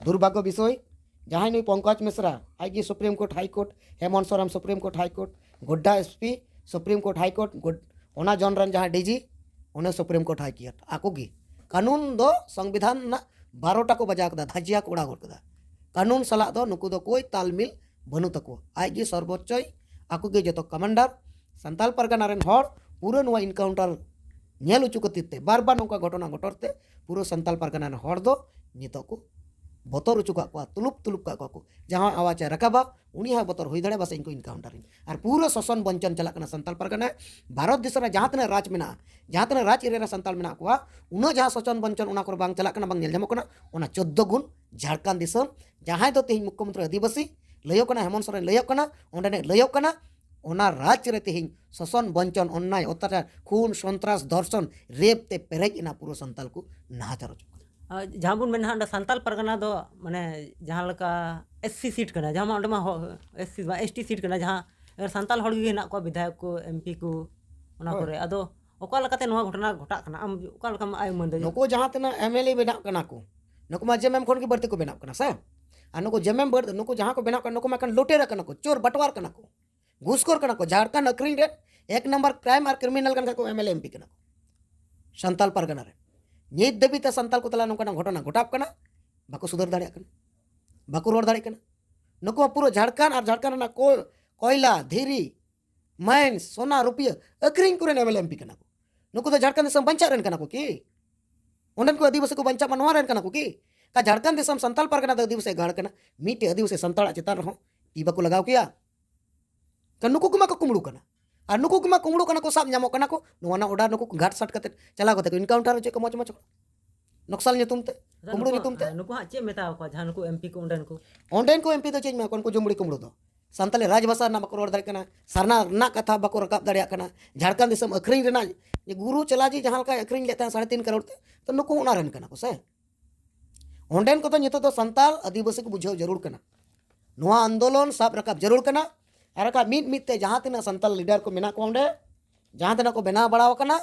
ᱫᱩᱨᱵᱷᱟᱜᱽᱜᱚ ᱵᱤᱥᱚᱭ, ᱡᱟᱦᱟᱸᱭ ᱱᱩᱭ ᱯᱚᱝᱠᱚᱡᱽ ᱢᱤᱥᱨᱟ, ᱟᱡ ᱜᱮ supreme court, high court, Hemant Soren supreme court, high court, Godda SP supreme court, high court, ᱜᱳᱰ-, ᱚᱱᱟ ᱡᱚᱱ ᱨᱮᱱ ᱡᱟᱦᱟᱸᱭ ᱰᱤᱡᱤ, ᱩᱱᱤ ᱥᱩᱯᱨᱤᱢ ᱠᱳᱨᱴ, ᱦᱟᱭ ᱠᱳᱨᱴ, ᱟᱠᱚ ᱜᱮ ᱠᱟᱹᱱᱩᱱ ᱫᱚ, ᱥᱚᱝᱵᱤᱫᱷᱟᱱ ᱨᱮᱱᱟᱜ ᱵᱟᱨᱚᱴᱟ ᱠᱚ ᱵᱟᱡᱟᱣ ᱠᱮᱫᱟ, ᱫᱷᱟᱡᱤᱭᱟ ᱠᱚ ᱩᱲᱟᱣ ᱜᱚᱫ ᱠᱮᱫᱟ᱾ ᱠᱟᱹᱱᱩᱱ ᱥᱟᱞᱟᱜ ᱫᱚ ᱱᱩᱠᱩ ᱫᱚ ᱠᱳᱭ ᱛᱟᱞᱢᱤᱞ ᱵᱟᱹᱱᱩᱜ ᱛᱟᱠᱚᱣᱟ᱾ ᱟᱡ ᱜᱮ ᱥᱚᱨᱵᱚᱪᱪᱚᱭ, ᱟᱠᱚ ᱜᱮ ᱡᱚᱛᱚ ᱠᱚᱢᱟᱱᱰᱟᱨ᱾ ᱥᱟᱱᱛᱟᱞ ᱯᱟᱨᱜᱟᱱᱟ ᱨᱮᱱ ᱦᱚᱲ ᱯᱩᱨᱟᱹ ᱱᱚᱣᱟ ᱤᱱᱠᱟᱣᱩᱱᱴᱟᱨ ᱧᱮᱞ ᱦᱚᱪᱚ ᱠᱷᱟᱹᱛᱤᱨ ᱛᱮ, ᱵᱟᱨ ᱵᱟᱨ ᱱᱚᱝᱠᱟ ᱜᱷᱚᱴᱚᱱᱟ ᱜᱷᱚᱴᱚᱨ ᱛᱮ ᱯᱩᱨᱟᱹ ᱥᱟᱱᱛᱟᱞ ᱯᱟᱨᱜᱟᱱᱟ ᱨᱮᱱ ᱦᱚᱲ ᱫᱚ ᱱᱤᱛᱚᱜ ᱠᱚ ᱵᱚᱛᱚᱨ ᱦᱚᱪᱚ ᱠᱟᱜ ᱠᱚᱣᱟ, ᱛᱩᱞᱩᱯ ᱛᱩᱞᱩᱯ ᱠᱟᱜ ᱠᱚᱣᱟ ᱠᱚ᱾ ᱡᱟᱦᱟᱸ ᱟᱣᱟᱡᱽ ᱮ ᱨᱟᱠᱟᱵᱟ, ᱩᱱᱤ ᱦᱚᱸ ᱵᱚᱛᱚᱨ ᱦᱩᱭ ᱫᱟᱲᱮᱭᱟᱜᱼᱟ, ᱵᱟᱥᱮ ᱤᱧ ᱠᱚ ᱤᱱᱠᱟᱣᱩᱱᱴᱟᱨᱤᱧ᱾ ᱟᱨ ᱯᱩᱨᱟᱹ ᱥᱟᱥᱚᱱ ᱵᱚᱧᱪᱚᱱ ᱪᱟᱞᱟᱜ ᱠᱟᱱᱟ ᱥᱟᱱᱛᱟᱞ ᱯᱟᱨᱜᱟᱱᱟ᱾ ᱵᱷᱟᱨᱚᱛ ᱫᱤᱥᱚᱢ ᱨᱮ ᱡᱟᱦᱟᱸ ᱛᱤᱱᱟᱹᱜ ᱨᱟᱡᱽ ᱢᱮᱱᱟᱜᱼᱟ, ᱡᱟᱦᱟᱸ ᱛᱤᱱᱟᱹᱜ ᱨᱟᱡᱽ ᱮᱨᱤᱭᱟ ᱨᱮ ᱥᱟᱱᱛᱟᱞ ᱢᱮᱱᱟᱜ ᱠᱚᱣᱟ, ᱩᱱᱟᱹᱜ ᱡᱟᱦᱟᱸ ᱥᱟᱥᱚᱱ ᱵᱚᱧᱪᱚᱱ ᱚᱱᱟ ᱠᱚᱨᱮ ᱵᱟᱝ ᱪᱟᱞᱟᱜ ᱠᱟᱱᱟ, ᱵᱟᱝ ᱧᱮᱞ ᱧᱟᱢᱚᱜ ᱠᱟᱱᱟ, ᱚᱱᱟ ᱪᱳᱫᱽᱫᱳ ᱜᱩᱱ ᱡᱷᱟᱲᱠᱷᱚᱸᱰ ᱫᱤᱥᱚᱢ, ᱡᱟᱦᱟᱸᱭ ᱫᱚ ᱛᱮᱦᱮᱧ ᱢᱩᱠᱠᱷᱚᱢᱚᱱᱛᱨᱤ ᱟᱹᱫᱤᱵᱟᱹᱥᱤ ᱞᱟᱹᱭᱚᱜ ᱠᱟᱱᱟ, ᱦᱮᱢᱚᱱᱛ ᱥᱚᱨᱮᱱ ᱞᱟᱹᱭᱚᱜ ᱠᱟᱱᱟ, ᱚᱸᱰᱮᱱᱤᱡ ᱞᱟᱹᱭᱚᱜ ᱠᱟᱱᱟ, ᱚᱱᱟ ᱨᱟᱡᱽ ᱨᱮ ᱛᱮᱦᱮᱧ ᱥᱟᱥᱚᱱ ᱵᱚᱧᱪᱚᱱ, ᱚᱱᱱᱟᱭ, ᱚᱛᱛᱟᱪᱟᱨ, ᱠᱷᱩᱱ, ᱥᱚᱱᱛᱨᱟᱥ, ᱫᱷᱚᱨᱥᱚᱱ, ᱨᱮᱯ ᱛᱮ ᱯᱮᱨᱮᱡ ᱮᱱᱟ ᱯᱩᱨᱟᱹ ᱥᱟᱱᱛᱟᱞ ᱠᱚ ᱱᱟᱦᱟᱪᱟᱨ ᱦᱚᱪᱚ ᱠᱟᱱᱟ᱾ ᱟᱨ ᱡᱟᱦᱟᱸ ᱵᱚᱱ ᱢᱮᱱᱟ ᱚᱸᱰᱮ ᱥᱟᱱᱛᱟᱞ ᱯᱟᱨᱜᱟᱱᱟ ᱫᱚ ᱢᱟᱱᱮ ᱡᱟᱦᱟᱸ ᱞᱮᱠᱟ ᱮᱥ ᱥᱤ ᱥᱤᱴ ᱠᱟᱱᱟ, ᱡᱟᱦᱟᱸ ᱢᱟ ᱚᱸᱰᱮ ᱢᱟ ᱮᱥ ᱥᱤ ᱵᱟᱝ, ᱮᱥ ᱴᱤ ᱥᱤᱴ ᱠᱟᱱᱟ, ᱡᱟᱦᱟᱸ ᱥᱟᱱᱛᱟᱞ ᱦᱚᱲ ᱜᱮ ᱦᱮᱱᱟᱜ ᱠᱚᱣᱟ, ᱵᱤᱫᱷᱟᱭᱚᱠ ᱠᱚ, ᱮᱢ ᱯᱤ ᱠᱚ, ᱚᱱᱟ ᱦᱳᱭ᱾ ᱠᱚᱨᱮ᱾ ᱟᱫᱚ ᱚᱠᱟ ᱞᱮᱠᱟᱛᱮ ᱱᱚᱣᱟ ᱜᱷᱚᱴᱚᱱᱟ ᱜᱷᱚᱴᱟᱜ ᱠᱟᱱᱟ, ᱟᱢ ᱚᱠᱟ ᱞᱮᱠᱟᱢ ᱟᱭ ᱩᱢᱟᱹᱱ ᱫᱟ? ᱱᱩᱠᱩ ᱡᱟᱦᱟᱸ ᱛᱤᱱᱟᱹᱜ ᱮᱢ ᱮᱞ ᱮ ᱵᱮᱱᱟᱜ ᱠᱟᱱᱟ ᱠᱚ, ᱱᱩᱠᱩ ᱢᱟ ᱡᱮᱢ ᱮᱢ ᱠᱷᱚᱱ ᱜᱮ ᱵᱟᱹᱲᱛᱤ ᱠᱚ ᱵᱮᱱᱟᱜ ᱠᱟᱱᱟ ᱥᱮ᱾ ᱟᱨ ᱱᱩᱠᱩ ᱡᱮᱢ ᱮᱢ ᱵᱟᱹᱲ-, ᱱᱩᱠᱩ ᱡᱟᱦᱟᱸ ᱠᱚ ᱵᱮᱱᱟᱜ ᱠᱟᱱᱟ, ᱱᱩᱠᱩ ᱢᱟ ᱮᱠᱷᱟᱱ ᱞᱩᱴᱮᱨᱟ ᱠᱟᱱᱟ ᱠᱚ, ᱪᱳᱨ ᱵᱟᱴᱣᱟᱨ ᱠᱟᱱᱟ ᱠᱚ, ᱜᱷᱩᱥᱠᱷᱳᱨ ᱠᱟᱱᱟ ᱠᱚ, ᱡᱷᱟᱲᱠᱷᱚᱸᱰ ᱟᱹᱠᱷᱨᱤᱧ ᱨᱮ ᱮᱠ ᱱᱟᱢᱵᱟᱨ ᱠᱨᱟᱭᱤᱢ ᱟᱨ ᱠᱨᱤᱢᱤᱱᱟᱞ ᱠᱟᱱ ᱠᱷᱟᱡ ᱠᱚ M L A M P ᱠᱟᱱᱟ ᱠᱚ ᱥᱟᱱᱛᱟᱞ ᱯᱟᱨᱜᱟᱱᱟ ᱨᱮ᱾ ᱱᱤᱛ ᱫᱷᱟᱹᱵᱤᱡ ᱛᱮ ᱥᱟᱱᱛᱟᱞ ᱠᱚ ᱛᱟᱞᱟ ᱱᱚᱝᱠᱟᱱᱟᱜ ᱜᱷᱚᱴᱚᱱᱟ ᱜᱷᱚᱴᱟᱜ ᱠᱟᱱᱟ, ᱵᱟᱠᱚ ᱥᱩᱫᱷᱟᱹᱨ ᱫᱟᱲᱮᱭᱟᱜ ᱠᱟᱱᱟ, ᱵᱟᱠᱚ ᱨᱚᱲ ᱫᱟᱲᱮᱭᱟᱜ ᱠᱟᱱᱟ᱾ ᱱᱩᱠᱩ ᱢᱟ ᱯᱩᱨᱟᱹ ᱡᱷᱟᱲᱠᱷᱚᱸᱰ ᱟᱨ ᱡᱷᱟᱲᱠᱷᱚᱸᱰ ᱨᱮᱱᱟᱜ ᱠᱚ-, ᱠᱚᱭᱞᱟ, ᱫᱷᱤᱨᱤ, ᱢᱟᱭᱤᱱᱥ, ᱥᱚᱱᱟ, ᱨᱩᱯᱤᱭᱟᱹ ᱟᱹᱠᱷᱨᱤᱧ ᱠᱚᱨᱮᱱ M L A M P ᱠᱟᱱᱟ ᱠᱚ᱾ ᱱᱩᱠᱩ ᱫᱚ ᱡᱷᱟᱲᱠᱷᱚᱸᱰ ᱫᱤᱥᱚᱢ ᱵᱟᱧᱪᱟᱜ ᱨᱮᱱ ᱠᱟᱱᱟ ᱠᱚ ᱠᱤ? ᱚᱸᱰᱮᱱ ᱠᱚ ᱟᱹᱫᱤᱵᱟᱹᱥᱤ ᱠᱚ ᱵᱟᱧᱪᱟᱜ ᱢᱟ, ᱱᱚᱣᱟ ᱨᱮᱱ ᱠᱟᱱᱟ ᱠᱚ ᱠᱤ? ᱠᱟ ᱡᱷᱟᱲᱠᱷᱚᱸᱰ ᱫᱤᱥᱚᱢ ᱥᱟᱱᱛᱟᱞ ᱯᱟᱨᱜᱟᱱᱟ ᱫᱚ ᱟᱹᱫᱤᱵᱟᱹᱥᱤ ᱜᱟᱲ ᱠᱟᱱᱟ, ᱢᱤᱫᱴᱮᱡ ᱟᱹᱫᱤᱵᱟᱹᱥᱤ ᱥᱟᱱᱛᱟᱲᱟᱜ ᱪᱮᱛᱟᱱ ᱨᱮᱦᱚᱸ ᱛᱤ ᱵᱟᱠᱚ ᱞᱟᱜᱟᱣ ᱠᱮᱭᱟ? ᱠᱟ ᱱᱩᱠᱩ ᱠᱚᱢᱟ ᱠᱚ ᱠᱩᱢᱲᱩ ᱠᱟᱱᱟ, ᱟᱨ ᱱᱩᱠᱩ ᱠᱚᱢᱟ ᱠᱩᱢᱲᱩ ᱠᱟᱱᱟ ᱠᱚ, ᱥᱟᱵ ᱧᱟᱢᱚᱜ ᱠᱟᱱᱟ ᱠᱚ, ᱱᱚᱣᱟ ᱨᱮᱱᱟᱜ ᱚᱰᱟᱨ ᱱᱩᱠᱩ ᱠᱚ ᱜᱷᱟᱴ ᱥᱟᱴ ᱠᱟᱛᱮ ᱪᱟᱞᱟᱣ ᱠᱟᱛᱮ ᱠᱚ ᱤᱱᱠᱟᱣᱩᱱᱴᱟᱨ ᱦᱚᱪᱚᱭᱮᱫ ᱠᱚᱣᱟ ᱢᱚᱡᱽ ᱢᱚᱡᱽ ᱦᱚᱲ᱾ ᱱᱚᱠᱥᱟᱞ ᱧᱩᱛᱩᱢ ᱛᱮ, ᱟᱫᱚ ᱠᱩᱢᱲᱩ ᱱᱩᱠᱩ, ᱧᱩᱛᱩᱢ ᱛᱮ᱾ ᱱᱩᱠᱩ ᱦᱟᱸᱜ ᱪᱮᱫ ᱢᱮᱛᱟᱣ ᱠᱚᱣᱟ ᱡᱟᱦᱟᱸ ᱱᱩᱠᱩ ᱮᱢ ᱯᱤ ᱠᱚ ᱚᱸᱰᱮᱱ ᱠᱚ? ᱚᱸᱰᱮᱱ ᱠᱚ ᱮᱢ ᱯᱤ ᱫᱚ ᱪᱮᱫ ᱢᱮ, ᱩᱱᱠᱩ ᱡᱩᱢᱲᱤ ᱠᱩᱢᱲᱩ ᱫᱚ ᱥᱟᱱᱛᱟᱞᱤ ᱨᱟᱡᱽ ᱵᱷᱟᱥᱟ ᱨᱮᱱᱟᱜ ᱵᱟᱠᱚ ᱨᱚᱲ ᱫᱟᱲᱮᱭᱟᱜ ᱠᱟᱱᱟ, ᱥᱟᱨᱱᱟ ᱨᱮᱱᱟᱜ ᱠᱟᱛᱷᱟ ᱵᱟᱠᱚ ᱨᱟᱠᱟᱵ ᱫᱟᱲᱮᱭᱟᱜ ᱠᱟᱱᱟ, ᱡᱷᱟᱲᱠᱷᱚᱸᱰ ᱫᱤᱥᱚᱢ ᱟᱹᱠᱷᱨᱤᱧ ᱨᱮᱱᱟᱜ, ᱡᱮ ᱜᱩᱨᱩ ᱪᱟᱞᱟᱡᱤ ᱡᱟᱦᱟᱸ ᱞᱮᱠᱟᱭ ᱟᱹᱠᱷᱨᱤᱧ ᱞᱮᱫ ᱛᱟᱦᱮᱸᱫ ᱥᱟᱲᱮ ᱛᱤᱱ ᱠᱟᱨᱳᱲ ᱛᱮ, ᱛᱚ ᱱᱩᱠᱩ ᱚᱱᱟ ᱨᱮᱱ ᱠᱟᱱᱟ ᱠᱚ ᱥᱮ᱾ ᱚᱸᱰᱮᱱ ᱠᱚᱫᱚ ᱱᱤᱛᱚᱜ ᱫᱚ ᱥᱟᱱᱛᱟᱞ ᱟᱹᱫᱤᱵᱟᱹᱥᱤ ᱠᱚ ᱵᱩᱡᱷᱟᱹᱣ ᱡᱟᱹᱨᱩᱲ ᱠᱟᱱᱟ᱾ ᱱᱚᱣᱟ ᱟᱱᱫᱳᱞᱚᱱ ᱥᱟᱵ ᱨᱟᱠᱟᱵ ᱡᱟᱹᱨᱩᱲ ᱠᱟᱱᱟ᱾ ᱟᱨ ᱨᱟᱠᱟᱵ ᱢᱤᱫ ᱢᱤᱫ ᱛᱮ ᱡᱟᱦᱟᱸ ᱛᱤᱱᱟᱹᱜ ᱥᱟᱱᱛᱟᱞ ᱞᱤᱰᱟᱨ ᱠᱚ ᱢᱮᱱᱟᱜ ᱠᱚᱣᱟ ᱚᱸᱰᱮ, ᱡᱟᱦᱟᱸ ᱛᱤᱱᱟᱹᱜ ᱠᱚ ᱵᱮᱱᱟᱣ ᱵᱟᱲᱟ ᱟᱠᱟᱱᱟ,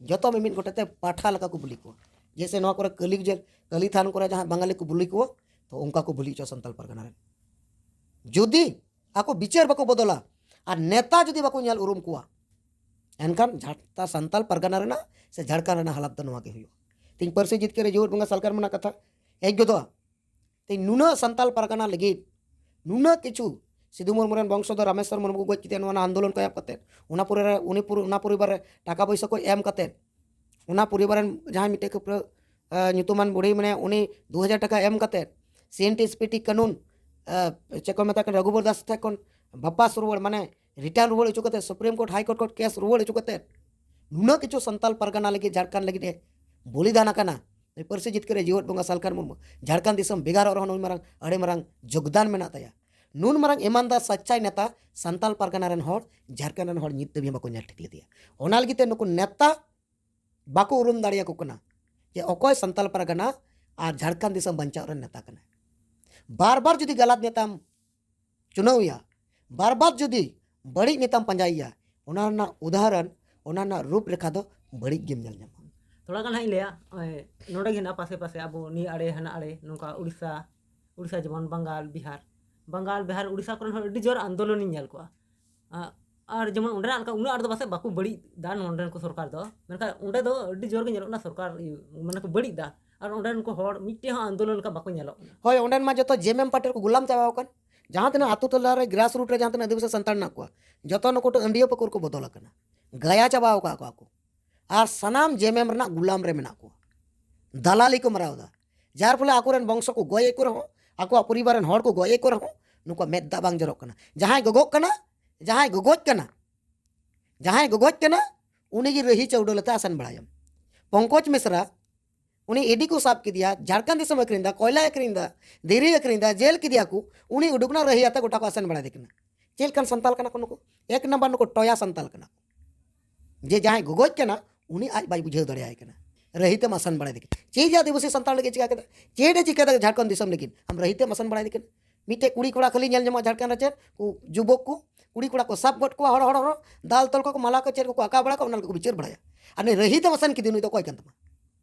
ᱡᱚᱛᱚ ᱢᱤᱢᱤᱫ ᱜᱚᱴᱮᱡ ᱛᱮ ᱯᱟᱴᱷᱟ ᱞᱮᱠᱟ ᱠᱚ ᱵᱩᱞᱤ ᱠᱚᱣᱟ᱾ ᱡᱮᱭᱥᱮ ᱱᱚᱣᱟ ᱠᱚᱨᱮ ᱠᱟᱹᱞᱤ ᱡᱮ-, ᱠᱟᱹᱞᱤ ᱛᱷᱟᱱ ᱠᱚᱨᱮ ᱡᱟᱦᱟᱸ ᱵᱟᱝᱜᱟᱞᱤ ᱠᱚ ᱵᱩᱞᱤ ᱠᱚᱣᱟ, ᱛᱚ ᱚᱱᱠᱟ ᱠᱚ ᱵᱩᱞᱤ ᱦᱚᱪᱚ ᱥᱟᱱᱛᱟᱞ ᱯᱟᱨᱜᱟᱱᱟ ᱨᱮᱱ᱾ ᱡᱩᱫᱤ ᱟᱠᱚ ᱵᱤᱪᱟᱹᱨ ᱵᱟᱠᱚ ᱵᱚᱫᱚᱞᱟ ᱟᱨ ᱱᱮᱛᱟ ᱡᱩᱫᱤ ᱵᱟᱠᱚ ᱧᱮᱞ ᱩᱨᱩᱢ ᱠᱚᱣᱟ, ᱮᱱᱠᱷᱟᱱ ᱡᱷᱟᱲᱠᱷᱚᱸᱰ ᱥᱟᱱᱛᱟᱞ ᱯᱟᱨᱜᱟᱱᱟ ᱨᱮᱱᱟᱜ ᱥᱮ ᱡᱷᱟᱲᱠᱷᱚᱸᱰ ᱨᱮᱱᱟᱜ ᱦᱟᱞᱟᱛ ᱫᱚ ᱱᱚᱣᱟ ᱜᱮ ᱦᱩᱭᱩᱜᱼᱟ᱾ ᱛᱮᱦᱮᱧ ᱯᱟᱹᱨᱥᱤ ᱡᱤᱛᱠᱟᱹᱨ ᱨᱮ ᱡᱩᱣᱟᱹᱫ ᱵᱚᱸᱜᱟ ᱥᱟᱞᱠᱟᱨᱢᱟᱱᱟᱜ ᱠᱟᱛᱷᱟ ᱦᱮᱡ ᱜᱚᱫᱚᱜᱼᱟ᱾ ᱛᱮᱦᱮᱧ ᱱᱩᱱᱟᱹᱜ ᱥᱟᱱᱛᱟᱞ ᱯᱟᱨᱜᱟᱱᱟ ᱞᱟᱹᱜᱤᱫ ᱱᱩᱱᱟᱹᱜ ᱠᱤᱪᱷᱩ, ᱥᱤᱫᱷᱩ ᱢᱩᱨᱢᱩ ᱨᱮᱱ ᱵᱚᱝᱥᱚᱫᱷᱚᱨ ᱨᱟᱢᱮᱥᱣᱚᱨ ᱢᱩᱨᱢᱩ ᱠᱚ ᱜᱚᱡ ᱠᱮᱫᱮᱭᱟ ᱱᱚᱣᱟ ᱟᱱᱫᱳᱞᱚᱱ ᱠᱚ ᱮᱦᱚᱵ ᱠᱟᱛᱮ᱾ ᱚᱱᱟ ᱯᱚᱨᱮ ᱨᱮ ᱩᱱᱤ ᱯᱩᱨ-, ᱚᱱᱟ ᱯᱚᱨᱤᱵᱟᱨ ᱨᱮ ᱴᱟᱠᱟ ᱯᱚᱭᱥᱟ ᱠᱚ ᱮᱢ ᱠᱟᱛᱮ, ᱚᱱᱟ ᱯᱚᱨᱤᱵᱟᱨ ᱨᱮᱱ ᱡᱟᱦᱟᱸᱭ ᱢᱤᱫᱴᱮᱡ ᱠᱚ ᱯᱩᱨᱟᱹ, ᱟ, ᱧᱩᱛᱩᱢᱟᱱ ᱵᱩᱲᱦᱤ ᱢᱮᱱᱟᱭᱟ, ᱩᱱᱤ ᱫᱩ ᱦᱟᱡᱟᱨ ᱴᱟᱠᱟ ᱮᱢ ᱠᱟᱛᱮ ᱥᱤ N T S P T ᱠᱟᱹᱱᱩᱱ, ᱟ, ᱪᱮᱫ ᱠᱚ ᱢᱮᱛᱟᱜ ᱠᱟᱱᱟ, ᱨᱚᱜᱷᱩᱵᱚᱨ ᱫᱟᱥ ᱴᱷᱮᱱ ᱠᱷᱚᱱ ᱵᱟᱯᱟᱥ ᱨᱩᱣᱟᱹᱲ, ᱢᱟᱱᱮ ᱨᱤᱴᱟᱨᱱ ᱨᱩᱣᱟᱹᱲ ᱦᱚᱪᱚ ᱠᱟᱛᱮ, ᱥᱩᱯᱨᱤᱢ ᱠᱳᱨᱴ, ᱦᱟᱭ ᱠᱳᱨᱴ ᱠᱷᱚᱱ ᱠᱮᱥ ᱨᱩᱣᱟᱹᱲ ᱦᱚᱪᱚ ᱠᱟᱛᱮ, ᱱᱩᱱᱟᱹᱜ ᱠᱤᱪᱷᱩ ᱥᱟᱱᱛᱟᱞ ᱯᱟᱨᱜᱟᱱᱟ ᱞᱟᱹᱜᱤᱫ, ᱡᱷᱟᱲᱠᱷᱚᱸᱰ ᱞᱟᱹᱜᱤᱫ ᱮ ᱵᱚᱞᱤᱫᱟᱱ ᱟᱠᱟᱱᱟ᱾ ᱱᱩᱭ ᱯᱟᱹᱨᱥᱤ ᱡᱤᱛᱠᱟᱹᱨᱤᱭᱟᱹ ᱡᱤᱣᱮᱫ ᱵᱚᱸᱜᱟ ᱥᱟᱞᱠᱷᱟᱱ ᱢᱩᱨᱢᱩ ᱡᱷᱟᱲᱠᱷᱚᱸᱰ ᱫᱤᱥᱚᱢ ᱵᱷᱮᱜᱟᱨᱚᱜ ᱨᱮᱦᱚᱸ ᱱᱩᱭ ᱢᱟᱨᱟᱝ, ᱟᱹᱰᱤ ᱢᱟᱨᱟᱝ ᱡᱳᱜᱽᱫᱟᱱ ᱢᱮᱱᱟᱜ ᱛᱟᱭᱟ᱾ ᱱᱩᱱ ᱢᱟᱨᱟᱝ ᱤᱢᱟᱱᱫᱟᱨ ᱥᱟᱪᱪᱟᱭ ᱱᱮᱛᱟ ᱥᱟᱱᱛᱟᱞ ᱯᱟᱨᱜᱟᱱᱟ ᱨᱮᱱ ᱦᱚᱲ, ᱡᱷᱟᱲᱠᱷᱚᱸᱰ ᱨᱮᱱ ᱦᱚᱲ ᱱᱤᱛ ᱫᱷᱟᱹᱵᱤᱡ ᱦᱚᱸ ᱵᱟᱠᱚ ᱧᱮᱞ ᱴᱷᱤᱠ ᱞᱮᱫᱮᱭᱟ᱾ ᱚᱱᱟ ᱞᱟᱹᱜᱤᱫ ᱛᱮ ᱱᱩᱠᱩ ᱱᱮᱛᱟ ᱵᱟᱠᱚ ᱩᱨᱩᱢ ᱫᱟᱲᱮᱭᱟᱠᱚ ᱠᱟᱱᱟ ᱡᱮ ᱚᱠᱚᱭ ᱥᱟᱱᱛᱟᱞ ᱯᱟᱨᱜᱟᱱᱟ ᱟᱨ ᱡᱷᱟᱲᱠᱷᱚᱸᱰ ᱫᱤᱥᱚᱢ ᱵᱟᱧᱪᱟᱣ ᱨᱮᱱ ᱱᱮᱛᱟ ᱠᱟᱱᱟᱭ᱾ ᱵᱟᱨ ᱵᱟᱨ ᱡᱩᱫᱤ ᱜᱟᱞᱟᱛ ᱱᱮᱛᱟᱢ ᱪᱩᱱᱟᱹᱣ ᱮᱭᱟ, ᱵᱟᱨ ᱵᱟᱨ ᱡᱩᱫᱤ ᱵᱟᱹᱲᱤᱡ ᱱᱮᱛᱟᱢ ᱯᱟᱸᱡᱟᱭᱮᱭᱟ, ᱚᱱᱟ ᱨᱮᱱᱟᱜ ᱩᱫᱟᱦᱚᱨᱚᱱ, ᱚᱱᱟ ᱨᱮᱱᱟᱜ ᱨᱩᱯ ᱨᱮᱠᱷᱟ ᱫᱚ ᱵᱟᱹᱲᱤᱡ ᱜᱮᱢ ᱧᱮᱞ ᱧᱟᱢᱟ᱾ ᱛᱷᱚᱲᱟ ᱜᱟᱱ ᱦᱟᱸᱜ ᱤᱧ ᱞᱟᱹᱭᱟ, ᱱᱚᱜᱼᱚᱭ ᱱᱚᱰᱮ ᱜᱮ ᱦᱮᱱᱟᱜᱼᱟ, ᱯᱟᱥᱮ ᱯᱟᱥᱮ ᱟᱵᱚ ᱱᱤᱭᱟᱹ ᱟᱲᱮ ᱦᱟᱱᱟ ᱟᱲᱮ, ᱱᱚᱝᱠᱟ ᱩᱲᱤᱥᱥᱟ, ᱩᱲᱤᱥᱥᱟ ᱡᱮᱢᱚᱱ ᱵᱟᱝᱜᱟᱞ, ᱵᱤᱦᱟᱨ, ᱵᱟᱝᱜᱟᱞ, ᱵᱤᱦᱟᱨ, ᱩᱲᱤᱥᱥᱟ ᱠᱚᱨᱮᱱ ᱦᱚᱲ ᱟᱹᱰᱤ ᱡᱳᱨ ᱟᱱᱫᱳᱞᱚᱱᱤᱧ ᱧᱮᱞ ᱠᱚᱣᱟ᱾ ᱟ-, ᱟᱨ ᱡᱮᱢᱚᱱ ᱚᱸᱰᱮᱱᱟᱜ ᱞᱮᱠᱟ ᱩᱱᱟᱹᱜ ᱟᱸᱴ ᱫᱚ ᱯᱟᱥᱮᱡ ᱵᱟᱠᱚ ᱵᱟᱹᱲᱤᱡ ᱫᱟ ᱱᱚᱰᱮᱱ ᱠᱚ ᱥᱚᱨᱠᱟᱨ ᱫᱚ, ᱢᱮᱱᱠᱷᱟᱱ ᱚᱸᱰᱮ ᱫᱚ ᱟᱹᱰᱤ ᱡᱳᱨ ᱜᱮ ᱧᱮᱞᱚᱜ ᱠᱟᱱᱟ ᱥᱚᱨᱠᱟᱨ ᱤᱭᱟᱹ, ᱢᱟᱱᱮ ᱠᱚ ᱵᱟᱹᱲᱤᱡ ᱫᱟ᱾ ᱟᱨ ᱚᱸᱰᱮᱱ ᱠᱚ ᱦᱚᱲ ᱢᱤᱫᱴᱮᱡ ᱦᱚᱸ ᱟᱱᱫᱳᱞᱚᱱ ᱞᱮᱠᱟ ᱵᱟᱠᱚ ᱧᱮᱞᱚᱜ ᱠᱟᱱᱟ᱾ ᱦᱳᱭ, ᱚᱸᱰᱮᱱ ᱢᱟ ᱡᱚᱛᱚ ᱡᱮ ᱮᱢ ᱮᱢ ᱯᱟᱨᱴᱤ ᱨᱮᱠᱚ ᱜᱩᱞᱟᱢ ᱪᱟᱵᱟᱣ ᱟᱠᱟᱱ᱾ ᱡᱟᱦᱟᱸ ᱛᱤᱱᱟᱹᱜ ᱟᱹᱛᱩ ᱴᱚᱞᱟ ᱨᱮ grass root ᱨᱮ ᱡᱟᱦᱟᱸ ᱛᱤᱱᱟᱹᱜ ᱟᱹᱫᱤᱵᱟᱹᱥᱤ ᱥᱟᱱᱛᱟᱲ ᱢᱮᱱᱟᱜ ᱠᱚᱣᱟ, ᱡᱚᱛᱚ ᱱᱩᱠᱩ ᱴᱷᱮᱱ ᱟᱹᱰᱤᱭᱟᱹ ᱯᱟᱹᱠᱩᱲ ᱠᱚ ᱵᱚᱫᱚᱞ ᱟᱠᱟᱱᱟ, ᱜᱟᱭᱟ ᱪᱟᱵᱟᱣ ᱟᱠᱟᱫ ᱠᱚᱣᱟ ᱠᱚ᱾ ᱟᱨ ᱥᱟᱱᱟᱢ ᱡᱮ ᱮᱢ ᱮᱢ ᱨᱮᱱᱟᱜ ᱜᱩᱞᱟᱢ ᱨᱮ ᱢᱮᱱᱟᱜ ᱠᱚᱣᱟ, ᱫᱟᱞᱟᱞᱤ ᱠᱚ ᱢᱟᱨᱟᱣ ᱮᱫᱟ᱾ ᱡᱟᱨ ᱯᱷᱚᱞᱮ ᱟᱠᱚᱨᱮᱱ ᱵᱚᱝᱥᱚ ᱠᱚ ᱜᱚᱡ ᱮᱫ ᱠᱚ ᱨᱮᱦᱚᱸ, ᱟᱠᱚᱣᱟᱜ ᱯᱚᱨᱤᱵᱟᱨ ᱨᱮᱱ ᱦᱚᱲ ᱠᱚ ᱜᱚᱡ ᱮᱫ ᱠᱚ ᱨᱮᱦᱚᱸ, ᱱᱩᱠᱩᱣᱟᱜ ᱢᱮᱫ ᱫᱟᱜ ᱵᱟᱝ ᱡᱚᱨᱚᱜ ᱠᱟᱱᱟ᱾ ᱡᱟᱦᱟᱸᱭ ᱜᱚᱜᱚᱜ ᱠᱟᱱᱟ, ᱡᱟᱦᱟᱸᱭ ᱜᱚᱜᱚᱡ ᱠᱟᱱᱟ, ᱡᱟᱦᱟᱸᱭ ᱜᱚᱜᱚᱡ ᱠᱟᱱᱟ, ᱩᱱᱤᱜᱮ ᱨᱟᱹᱦᱤ ᱪᱟᱹᱣᱰᱟᱹᱞ ᱟᱛᱮ ᱟᱥᱮᱱ ᱵᱟᱲᱟᱭᱟᱢ᱾ ᱯᱚᱝᱠᱚᱡᱽ ᱢᱤᱥᱨᱟ, ᱩᱱᱤ ᱤᱰᱤ ᱠᱚ ᱥᱟᱵ ᱠᱮᱫᱮᱭᱟ, ᱡᱷᱟᱲᱠᱷᱚᱸᱰ ᱫᱤᱥᱚᱢ ᱟᱹᱠᱷᱨᱤᱧ ᱮᱫᱟ, ᱠᱚᱭᱞᱟ ᱟᱹᱠᱷᱨᱤᱧ ᱮᱫᱟ, ᱫᱷᱤᱨᱤ ᱟᱹᱠᱷᱨᱤᱧ ᱮᱫᱟ, ᱡᱮᱞ ᱠᱮᱫᱮᱭᱟ ᱠᱚ, ᱩᱱᱤ ᱩᱰᱩᱠ ᱮᱱᱟ ᱨᱟᱹᱦᱤ ᱟᱛᱮ ᱜᱚᱴᱟ ᱠᱚ ᱟᱥᱮᱱ ᱵᱟᱲᱟᱭᱮᱫᱮ ᱠᱟᱱᱟ᱾ ᱪᱮᱫ ᱞᱮᱠᱟᱱ ᱥᱟᱱᱛᱟᱞ ᱠᱟᱱᱟ ᱠᱚ ᱱᱩᱠᱩ? ᱮᱠ ᱱᱟᱢᱵᱟᱨ ᱱᱩᱠᱩ ᱴᱚᱭᱟ ᱥᱟᱱᱛᱟᱞ ᱠᱟᱱᱟ ᱠᱚ᱾ ᱡᱮ ᱡᱟᱦᱟᱸᱭ ᱜᱚᱜᱚᱡ ᱠᱟᱱᱟ, ᱩᱱᱤ ᱟᱡ ᱵᱟᱭ ᱵᱩᱡᱷᱟᱹᱣ ᱫᱟᱲᱮᱭᱟᱭ ᱠᱟᱱᱟ᱾ ᱨᱟᱹᱦᱤ ᱛᱮᱢ ᱟᱥᱮᱱ ᱵᱟᱲᱟᱭᱮᱫᱮ ᱠᱟᱱᱟ᱾ ᱪᱮᱫ ᱡᱮ ᱟᱹᱫᱤᱵᱟᱹᱥᱤ ᱥᱟᱱᱛᱟᱲ ᱞᱟᱹᱜᱤᱫ ᱪᱤᱠᱟ ᱠᱮᱫᱟ? ᱪᱮᱫ ᱮ ᱪᱤᱠᱟᱹ ᱫᱟ ᱡᱷᱟᱲᱠᱷᱚᱸᱰ ᱫᱤᱥᱚᱢ ᱞᱟᱹᱜᱤᱫ? ᱟᱢ ᱨᱟᱹᱦᱤ ᱛᱮᱢ ᱟᱥᱮᱱ ᱵᱟᱲᱟᱭᱮᱫᱮ ᱠᱟᱱᱟ᱾ ᱢᱤᱫᱴᱮᱡ ᱠᱩᱲᱤ ᱠᱚᱲᱟ ᱠᱷᱟᱹᱞᱤ ᱧᱮᱞ ᱧᱟᱢᱚᱜᱼᱟ ᱡᱷᱟᱲᱠᱷᱚᱸᱰ ᱨᱮ, ᱪᱮᱫ ᱠᱚ ᱡᱩᱵᱚᱠ ᱠᱚ, ᱠᱩᱲᱤ ᱠᱚᱲᱟ ᱠᱚ ᱥᱟᱵ ᱜᱚᱫ ᱠᱚᱣᱟ, ᱦᱚᱲ, ᱦᱚᱲ, ᱦᱚᱲ, ᱫᱟᱞ ᱛᱚᱞ ᱠᱚ, ᱢᱟᱞᱟ ᱠᱚ, ᱪᱮᱫ ᱠᱚᱠᱚ ᱟᱠᱟ ᱵᱟᱲᱟ ᱠᱚᱣᱟ, ᱚᱱᱟ ᱠᱚ ᱵᱤᱪᱟᱹᱨ ᱵᱟᱲᱟᱭᱟ᱾ ᱟᱨ ᱱᱩᱭ ᱨᱟᱹᱦᱤ ᱛᱮᱢ ᱟᱥᱮᱱ ᱠᱮᱫᱮ, ᱱᱩᱭ ᱫᱚ ᱚᱠᱚᱭ ᱠᱟᱱ ᱛᱟᱢᱟ?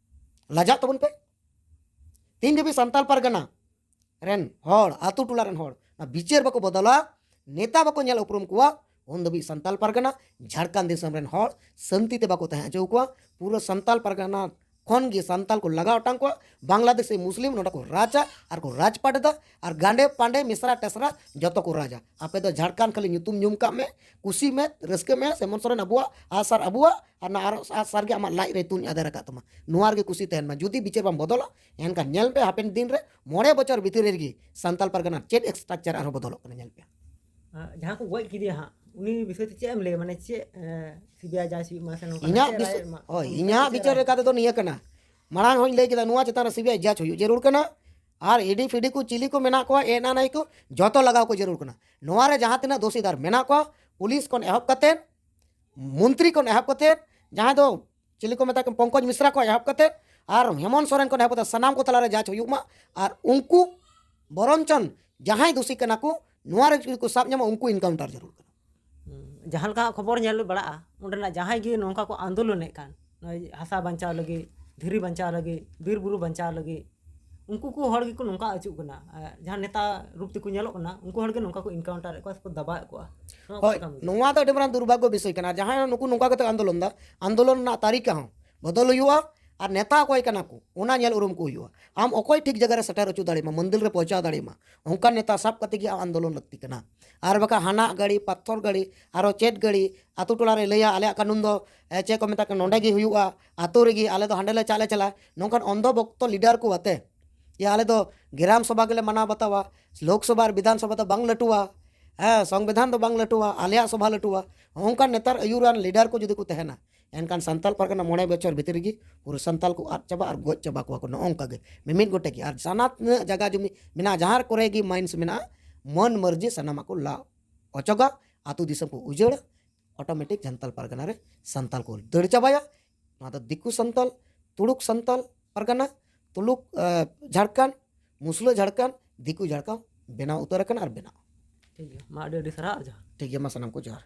ᱞᱟᱡᱟᱜ ᱛᱟᱵᱚᱱ ᱯᱮ᱾ ᱛᱤᱱ ᱫᱷᱟᱹᱵᱤᱡ ᱥᱟᱱᱛᱟᱞ ᱯᱟᱨᱜᱟᱱᱟ ᱨᱮᱱ ᱦᱚᱲ, ᱟᱛᱳ ᱴᱚᱞᱟ ᱨᱮᱱ ᱦᱚᱲ, ᱚᱱᱟ ᱵᱤᱪᱟᱹᱨ ᱵᱟᱠᱚ ᱵᱚᱫᱚᱞᱟ, ᱱᱮᱛᱟ ᱵᱟᱠᱚ ᱧᱮᱞ ᱩᱯᱨᱩᱢ ᱠᱚᱣᱟ, ᱩᱱ ᱫᱷᱟᱹᱵᱤᱡ ᱥᱟᱱᱛᱟᱞ ᱯᱟᱨᱜᱟᱱᱟ, ᱡᱷᱟᱲᱠᱷᱚᱸᱰ ᱫᱤᱥᱚᱢ ᱨᱮᱱ ᱦᱚᱲ ᱥᱟᱹᱱᱛᱤ ᱛᱮ ᱵᱟᱠᱚ ᱛᱟᱦᱮᱸ ᱦᱚᱪᱚ ᱟᱠᱚᱣᱟ᱾ ᱯᱩᱨᱟᱹ ᱥᱟᱱᱛᱟᱞ ᱯᱟᱨᱜᱟᱱᱟ ᱠᱷᱚᱱ ᱜᱮ ᱥᱟᱱᱛᱟᱞ ᱠᱚ ᱞᱟᱜᱟ ᱚᱴᱟᱝ ᱠᱚᱣᱟ᱾ ᱵᱟᱝᱞᱟᱫᱮᱥᱤ ᱢᱩᱥᱞᱤᱢ ᱱᱚᱰᱮ ᱠᱚ ᱨᱟᱡᱟ ᱟᱨ ᱠᱚ ᱨᱟᱡᱽᱯᱟᱴ ᱮᱫᱟ᱾ ᱟᱨ ᱜᱟᱸᱰᱮ ᱯᱟᱸᱰᱮ ᱢᱤᱥᱨᱟ ᱴᱮᱥᱨᱟ ᱡᱚᱛᱚ ᱠᱚ ᱨᱟᱡᱟ᱾ ᱟᱯᱮ ᱫᱚ ᱡᱷᱟᱲᱠᱷᱚᱸᱰ ᱠᱷᱟᱹᱞᱤ ᱧᱩᱛᱩᱢ ᱧᱩᱢ ᱠᱟᱜ ᱢᱮ, ᱠᱩᱥᱤ ᱢᱮ, ᱨᱟᱹᱥᱠᱟᱹ ᱢᱮ, ᱦᱮᱢᱚᱱᱛ ᱥᱚᱨᱮᱱ ᱟᱵᱚᱣᱟᱜ ᱟᱜᱼᱥᱟᱨ ᱟᱵᱚᱣᱟᱜ, ᱟᱨ ᱚᱱᱟ ᱟᱨ ᱟᱜᱼᱥᱟᱨ ᱜᱮ ᱟᱢᱟᱜ ᱞᱟᱡ ᱨᱮ ᱛᱩᱧ ᱟᱫᱮᱨ ᱟᱠᱟᱫ ᱛᱟᱢᱟ᱾ ᱱᱚᱣᱟ ᱨᱮᱜᱮ ᱠᱩᱥᱤ ᱛᱟᱦᱮᱱ ᱢᱟ᱾ ᱡᱩᱫᱤ ᱵᱤᱪᱟᱹᱨ ᱵᱟᱢ ᱵᱚᱫᱚᱞᱟ, ᱮᱱᱠᱷᱟᱱ ᱧᱮᱞ ᱯᱮ ᱦᱟᱯᱮᱱ ᱫᱤᱱ ᱨᱮ ᱢᱚᱬᱮ ᱵᱚᱪᱷᱚᱨ ᱵᱷᱤᱛᱤᱨ ᱨᱮᱜᱮ ᱥᱟᱱᱛᱟᱞ ᱯᱟᱨᱜᱟᱱᱟ ᱪᱮᱫ structure ᱟᱨᱦᱚᱸ ᱵᱚᱫᱚᱞᱚᱜ ᱠᱟᱱᱟ, ᱧᱮᱞ ᱯᱮ᱾ ᱟᱨ ᱡᱟᱦᱟᱸ ᱠᱚ ᱜᱚᱡ ᱠᱮᱫᱮᱭᱟ ᱦᱟᱸᱜ, ᱩᱱᱤ ᱵᱤᱥᱚᱭ ᱛᱮ ᱪᱮᱫ ᱮᱢ ᱞᱟᱹᱭᱟ? ᱢᱟᱱᱮ ᱪᱮᱫ ᱥᱤᱵᱤᱟᱭ ᱡᱟᱡᱽ ᱦᱩᱭᱩᱜ ᱢᱟ ᱥᱮ ᱱᱚᱝᱠᱟ ᱤᱧᱟᱹᱜ ᱪᱮᱫ ᱵᱤᱥ- ᱨᱟᱭ ᱮᱢ ᱢᱟ? ᱦᱳᱭ, ᱚᱱᱠᱟ ᱤᱧᱟᱹᱜ ᱪᱮᱫ ᱵᱤᱪᱟᱹᱨ ᱨᱟᱭ? ᱞᱮᱠᱟ ᱛᱮᱫᱚ ᱱᱤᱭᱟᱹ ᱠᱟᱱᱟ, ᱢᱟᱲᱟᱝ ᱦᱚᱸᱧ ᱞᱟᱹᱭ ᱠᱮᱫᱟ, ᱱᱚᱣᱟ ᱪᱮᱛᱟᱱ ᱨᱮ ᱥᱤᱵᱤᱟᱭ ᱡᱟᱡᱽ ᱦᱩᱭᱩᱜ ᱡᱟᱹᱨᱩᱲ ᱠᱟᱱᱟ᱾ ᱟᱨ ᱤᱰᱤ ᱯᱷᱤᱰᱤ ᱠᱚ ᱪᱤᱞᱤ ᱠᱚ ᱢᱮᱱᱟᱜ ᱠᱚᱣᱟ, ᱮᱱ ᱟᱱ ᱟᱭ ᱠᱚ, ᱡᱚᱛᱚ ᱞᱟᱜᱟᱣ ᱠᱚ ᱡᱟᱹᱨᱩᱲ ᱠᱟᱱᱟ᱾ ᱱᱚᱣᱟ ᱨᱮ ᱡᱟᱦᱟᱸ ᱛᱤᱱᱟᱹᱜ ᱫᱳᱥᱤᱫᱟᱨ ᱢᱮᱱᱟᱜ ᱠᱚᱣᱟ, ᱯᱩᱞᱤᱥ ᱠᱷᱚᱱ ᱮᱦᱚᱵ ᱠᱟᱛᱮ, ᱢᱚᱱᱛᱨᱤ ᱠᱷᱚᱱ ᱮᱦᱚᱵ ᱠᱟᱛᱮ, ᱡᱟᱦᱟᱸᱭ ᱫᱚ ᱪᱤᱞᱤ ᱠᱚ ᱢᱮᱛᱟ ᱠᱚ, ᱯᱚᱝᱠᱚᱡᱽ ᱢᱤᱥᱨᱟ ᱠᱷᱚᱱ ᱮᱦᱚᱵ ᱠᱟᱛᱮ ᱟᱨ ᱦᱮᱢᱚᱱᱛ ᱥᱚᱨᱮᱱ ᱠᱷᱚᱱ ᱮᱦᱚᱵ ᱠᱟᱛᱮ ᱥᱟᱱᱟᱢ ᱠᱚ ᱛᱟᱞᱟᱨᱮ ᱡᱟᱡᱽ ᱦᱩᱭᱩᱜ ᱢᱟ᱾ ᱟᱨ ᱩᱱᱠᱩ ᱵᱚᱨᱚᱱᱪᱚᱱ ᱡᱟᱦᱟᱸᱭ ᱫᱳᱥᱤ ᱠᱟᱱᱟ ᱠᱚ, ᱱᱚᱣᱟ ᱨᱮ ᱡᱩᱫᱤ ᱠᱚ ᱥᱟᱵ ᱧᱟᱢᱟ, ᱩᱱᱠᱩ ᱤᱱᱠᱟᱣᱩᱱᱴᱟᱨ ᱡᱟᱹᱨᱩᱲ ᱠᱟᱱᱟ᱾ ᱦᱩᱸ, ᱡᱟᱦᱟᱸ ᱞᱮᱠᱟ ᱠᱷᱚᱵᱚᱨ ᱧᱮᱞ ᱵᱟᱲᱟᱜᱼᱟ, ᱚᱸᱰᱮᱱᱟᱜ ᱡᱟᱦᱟᱸᱭ ᱜᱮ ᱱᱚᱝᱠᱟ ᱠᱚ ᱟᱱᱫᱳᱞᱚᱱᱮᱫ ᱠᱟᱱ, ᱱᱚᱜᱼᱚᱭ ᱦᱟᱥᱟ ᱵᱟᱧᱪᱟᱣ ᱞᱟᱹᱜᱤᱫ, ᱫᱷᱤᱨᱤ ᱵᱟᱧᱪᱟᱣ ᱞᱟᱹᱜᱤᱫ, ᱵᱤᱨ ᱵᱩᱨᱩ ᱵᱟᱧᱪᱟᱣ ᱞᱟᱹᱜᱤᱫ, ᱩᱱᱠᱩ ᱠᱚ ᱦᱚᱲ ᱜᱮᱠᱚ ᱱᱚᱝᱠᱟ ᱟᱹᱪᱩᱜ ᱠᱟᱱᱟ᱾ ᱟᱨ ᱡᱟᱦᱟᱸ ᱱᱮᱛᱟ ᱨᱩᱯ ᱛᱮᱠᱚ ᱧᱮᱞᱚᱜ ᱠᱟᱱᱟ, ᱩᱱᱠᱩ ᱦᱚᱲ ᱜᱮ ᱱᱚᱝᱠᱟ ᱠᱚ ᱤᱱᱠᱟᱣᱩᱱᱴᱟᱨᱮᱫ ᱠᱚᱣᱟ ᱥᱮᱠᱚ ᱫᱟᱵᱟᱣᱮᱫ ᱠᱚᱣᱟ᱾ ᱱᱚᱣᱟ ᱦᱳᱭ, ᱚᱠᱟ ᱞᱮᱠᱟᱢ ᱵᱩᱡᱷᱟᱹᱣᱟ? ᱱᱚᱣᱟ ᱫᱚ ᱟᱹᱰᱤ ᱢᱟᱨᱟᱝ ᱫᱩᱨᱵᱷᱟᱜᱽᱜᱚ ᱵᱤᱥᱚᱭ ᱠᱟᱱᱟ᱾ ᱟᱨ ᱡᱟᱦᱟᱸᱭ ᱱᱩᱠᱩ ᱱᱚᱝᱠᱟ ᱠᱟᱛᱮ ᱟᱱᱫᱳᱞᱚᱱ ᱫᱟ, ᱟᱱᱫᱳᱞᱚᱱ ᱨᱮᱱᱟᱜ ᱛᱟᱹᱨᱤᱠᱟ ᱦᱚᱸ ᱵᱚᱫᱚᱞ ᱦᱩᱭᱩᱜᱼᱟ᱾ ᱟᱨ ᱱᱮᱛᱟ ᱚᱠᱚᱭ ᱠᱟᱱᱟ ᱠᱚ, ᱚᱱᱟ ᱧᱮᱞ ᱩᱨᱩᱢ ᱠᱚ ᱦᱩᱭᱩᱜᱼᱟ᱾ ᱟᱢ ᱚᱠᱚᱭ ᱴᱷᱤᱠ ᱡᱟᱭᱜᱟ ᱨᱮ ᱥᱮᱴᱮᱨ ᱦᱚᱪᱚ ᱫᱟᱲᱮᱭᱟᱢᱟ, ᱢᱚᱱᱫᱤᱞ ᱨᱮ ᱯᱳᱣᱪᱷᱟᱣ ᱫᱟᱲᱮᱭᱟᱢᱟ, ᱚᱱᱠᱟᱱ ᱱᱮᱛᱟ ᱥᱟᱵ ᱠᱟᱛᱮ ᱜᱮ ᱟᱢ ᱟᱱᱫᱳᱞᱚᱱ ᱞᱟᱹᱠᱛᱤ ᱠᱟᱱᱟ᱾ ᱟᱨ ᱵᱟᱠᱷᱟᱱ ᱦᱟᱱᱟ ᱜᱟᱹᱲᱤ, ᱯᱟᱛᱷᱚᱨ ᱜᱟᱹᱲᱤ, ᱟᱨᱚ ᱪᱮᱫ ᱜᱟᱹᱲᱤ, ᱟᱛᱳ ᱴᱚᱞᱟ ᱨᱮ ᱞᱟᱹᱭᱟ, ᱟᱞᱮᱭᱟᱜ ᱠᱟᱹᱱᱩᱱ ᱫᱚ, ᱮ, ᱪᱮᱫ ᱠᱚ ᱢᱮᱛᱟᱜ ᱠᱟᱱᱟ, ᱱᱚᱸᱰᱮ ᱜᱮ ᱦᱩᱭᱩᱜᱼᱟ, ᱟᱛᱳ ᱨᱮᱜᱮ, ᱟᱞᱮ ᱫᱚ ᱦᱟᱸᱰᱮ ᱞᱮ ᱪᱟᱜ ᱞᱮ ᱪᱟᱞᱟᱜᱼᱟ, ᱱᱚᱝᱠᱟᱱ ᱚᱱᱫᱷᱚ ᱵᱷᱚᱠᱛᱚ ᱞᱤᱰᱟᱨ ᱠᱚ ᱟᱛᱮ, ᱭᱟ, ᱟᱞᱮ ᱫᱚ ᱜᱨᱟᱢ ᱥᱚᱵᱷᱟ ᱜᱮᱞᱮ ᱢᱟᱱᱟᱣ ᱵᱟᱛᱟᱣᱟ, ᱞᱳᱠ ᱥᱚᱵᱷᱟ ᱟᱨ ᱵᱤᱫᱷᱟᱱ ᱥᱚᱵᱷᱟ ᱫᱚ ᱵᱟᱝ ᱞᱟᱹᱴᱩᱣᱟ, ᱦᱮᱸ, ᱥᱚᱝᱵᱤᱫᱷᱟᱱ ᱫᱚ ᱵᱟᱝ ᱞᱟᱹᱴᱩᱣᱟ, ᱟᱞᱮᱭᱟᱜ ᱥᱚᱵᱷᱟ ᱞᱟᱹᱴᱩᱣᱟ, ᱚᱱᱠᱟᱱ ᱱᱮᱛᱟᱨ ᱟᱹᱭᱩᱨᱟᱱ ᱞᱤᱰᱟᱨ ᱠᱚ ᱡᱩᱫᱤ ᱠᱚ ᱛᱟᱦᱮᱱᱟ, ᱮᱱᱠᱷᱟᱱ ᱥᱟᱱᱛᱟᱞ ᱯᱟᱨᱜᱟᱱᱟ ᱢᱚᱬᱮ ᱵᱚᱪᱷᱚᱨ ᱵᱷᱤᱛᱨᱤ ᱨᱮᱜᱮ ᱯᱩᱨᱟᱹ ᱥᱟᱱᱛᱟᱞ ᱠᱚ ᱟᱫ ᱪᱟᱵᱟᱜ ᱟᱨ ᱜᱚᱡ ᱪᱟᱵᱟ ᱠᱚᱣᱟ ᱠᱚ᱾ ᱱᱚᱜᱼᱚ ᱱᱚᱝᱠᱟ ᱜᱮ ᱢᱤᱢᱤᱫ ᱜᱚᱴᱮᱡ ᱜᱮ᱾ ᱟᱨ ᱡᱟᱦᱟᱸ ᱛᱤᱱᱟᱹᱜ ᱡᱟᱭᱜᱟ ᱡᱩᱢᱤ ᱢᱮᱱᱟᱜᱼᱟ, ᱡᱟᱦᱟᱸ ᱠᱚᱨᱮ ᱜᱮ ᱢᱟᱭᱤᱱᱥ ᱢᱮᱱᱟᱜᱼᱟ, ᱢᱚᱱ ᱢᱟᱹᱨᱡᱤ ᱥᱟᱱᱟᱢᱟᱜ ᱠᱚ ᱞᱟ ᱚᱪᱚᱜᱟ, ᱟᱹᱛᱩ ᱫᱤᱥᱚᱢ ᱠᱚ ᱩᱡᱟᱹᱲᱟ, ᱚᱴᱳᱢᱮᱴᱤᱠ ᱥᱟᱱᱛᱟᱞ ᱯᱟᱨᱜᱟᱱᱟ ᱨᱮ ᱥᱟᱱᱛᱟᱞ ᱠᱚ ᱫᱟᱹᱲ ᱪᱟᱵᱟᱭᱟ᱾ ᱱᱚᱣᱟ ᱫᱚ ᱫᱤᱠᱩ ᱥᱟᱱᱛᱟᱞ, ᱛᱩᱲᱩᱠ ᱥᱟᱱᱛᱟᱞ ᱯᱟᱨᱜᱟᱱᱟ, ᱛᱩᱲᱩᱠ, ᱮ, ᱡᱷᱟᱲᱠᱷᱚᱸᱰ, ᱢᱩᱥᱞᱟᱹ ᱡᱷᱟᱲᱠᱷᱚᱸᱰ, ᱫᱤᱠᱩ ᱡᱷᱟᱲᱠᱷᱚᱸᱰ ᱵᱮᱱᱟᱣ ᱩᱛᱟᱹᱨ ᱟᱠᱟᱱᱟ ᱟᱨ ᱵᱮᱱᱟᱜᱼᱟ᱾ ᱴᱷᱤᱠ ᱜᱮᱭᱟ, ᱢᱟ ᱟᱹᱰᱤ ᱟᱹᱰᱤ ᱥᱟᱨᱦᱟᱣ, ᱡᱚᱦᱟᱨ᱾ ᱴᱷᱤᱠ ᱜᱮᱭᱟ, ᱢᱟ ᱥᱟᱱᱟᱢ ᱠᱚ ᱡᱚᱦᱟᱨ᱾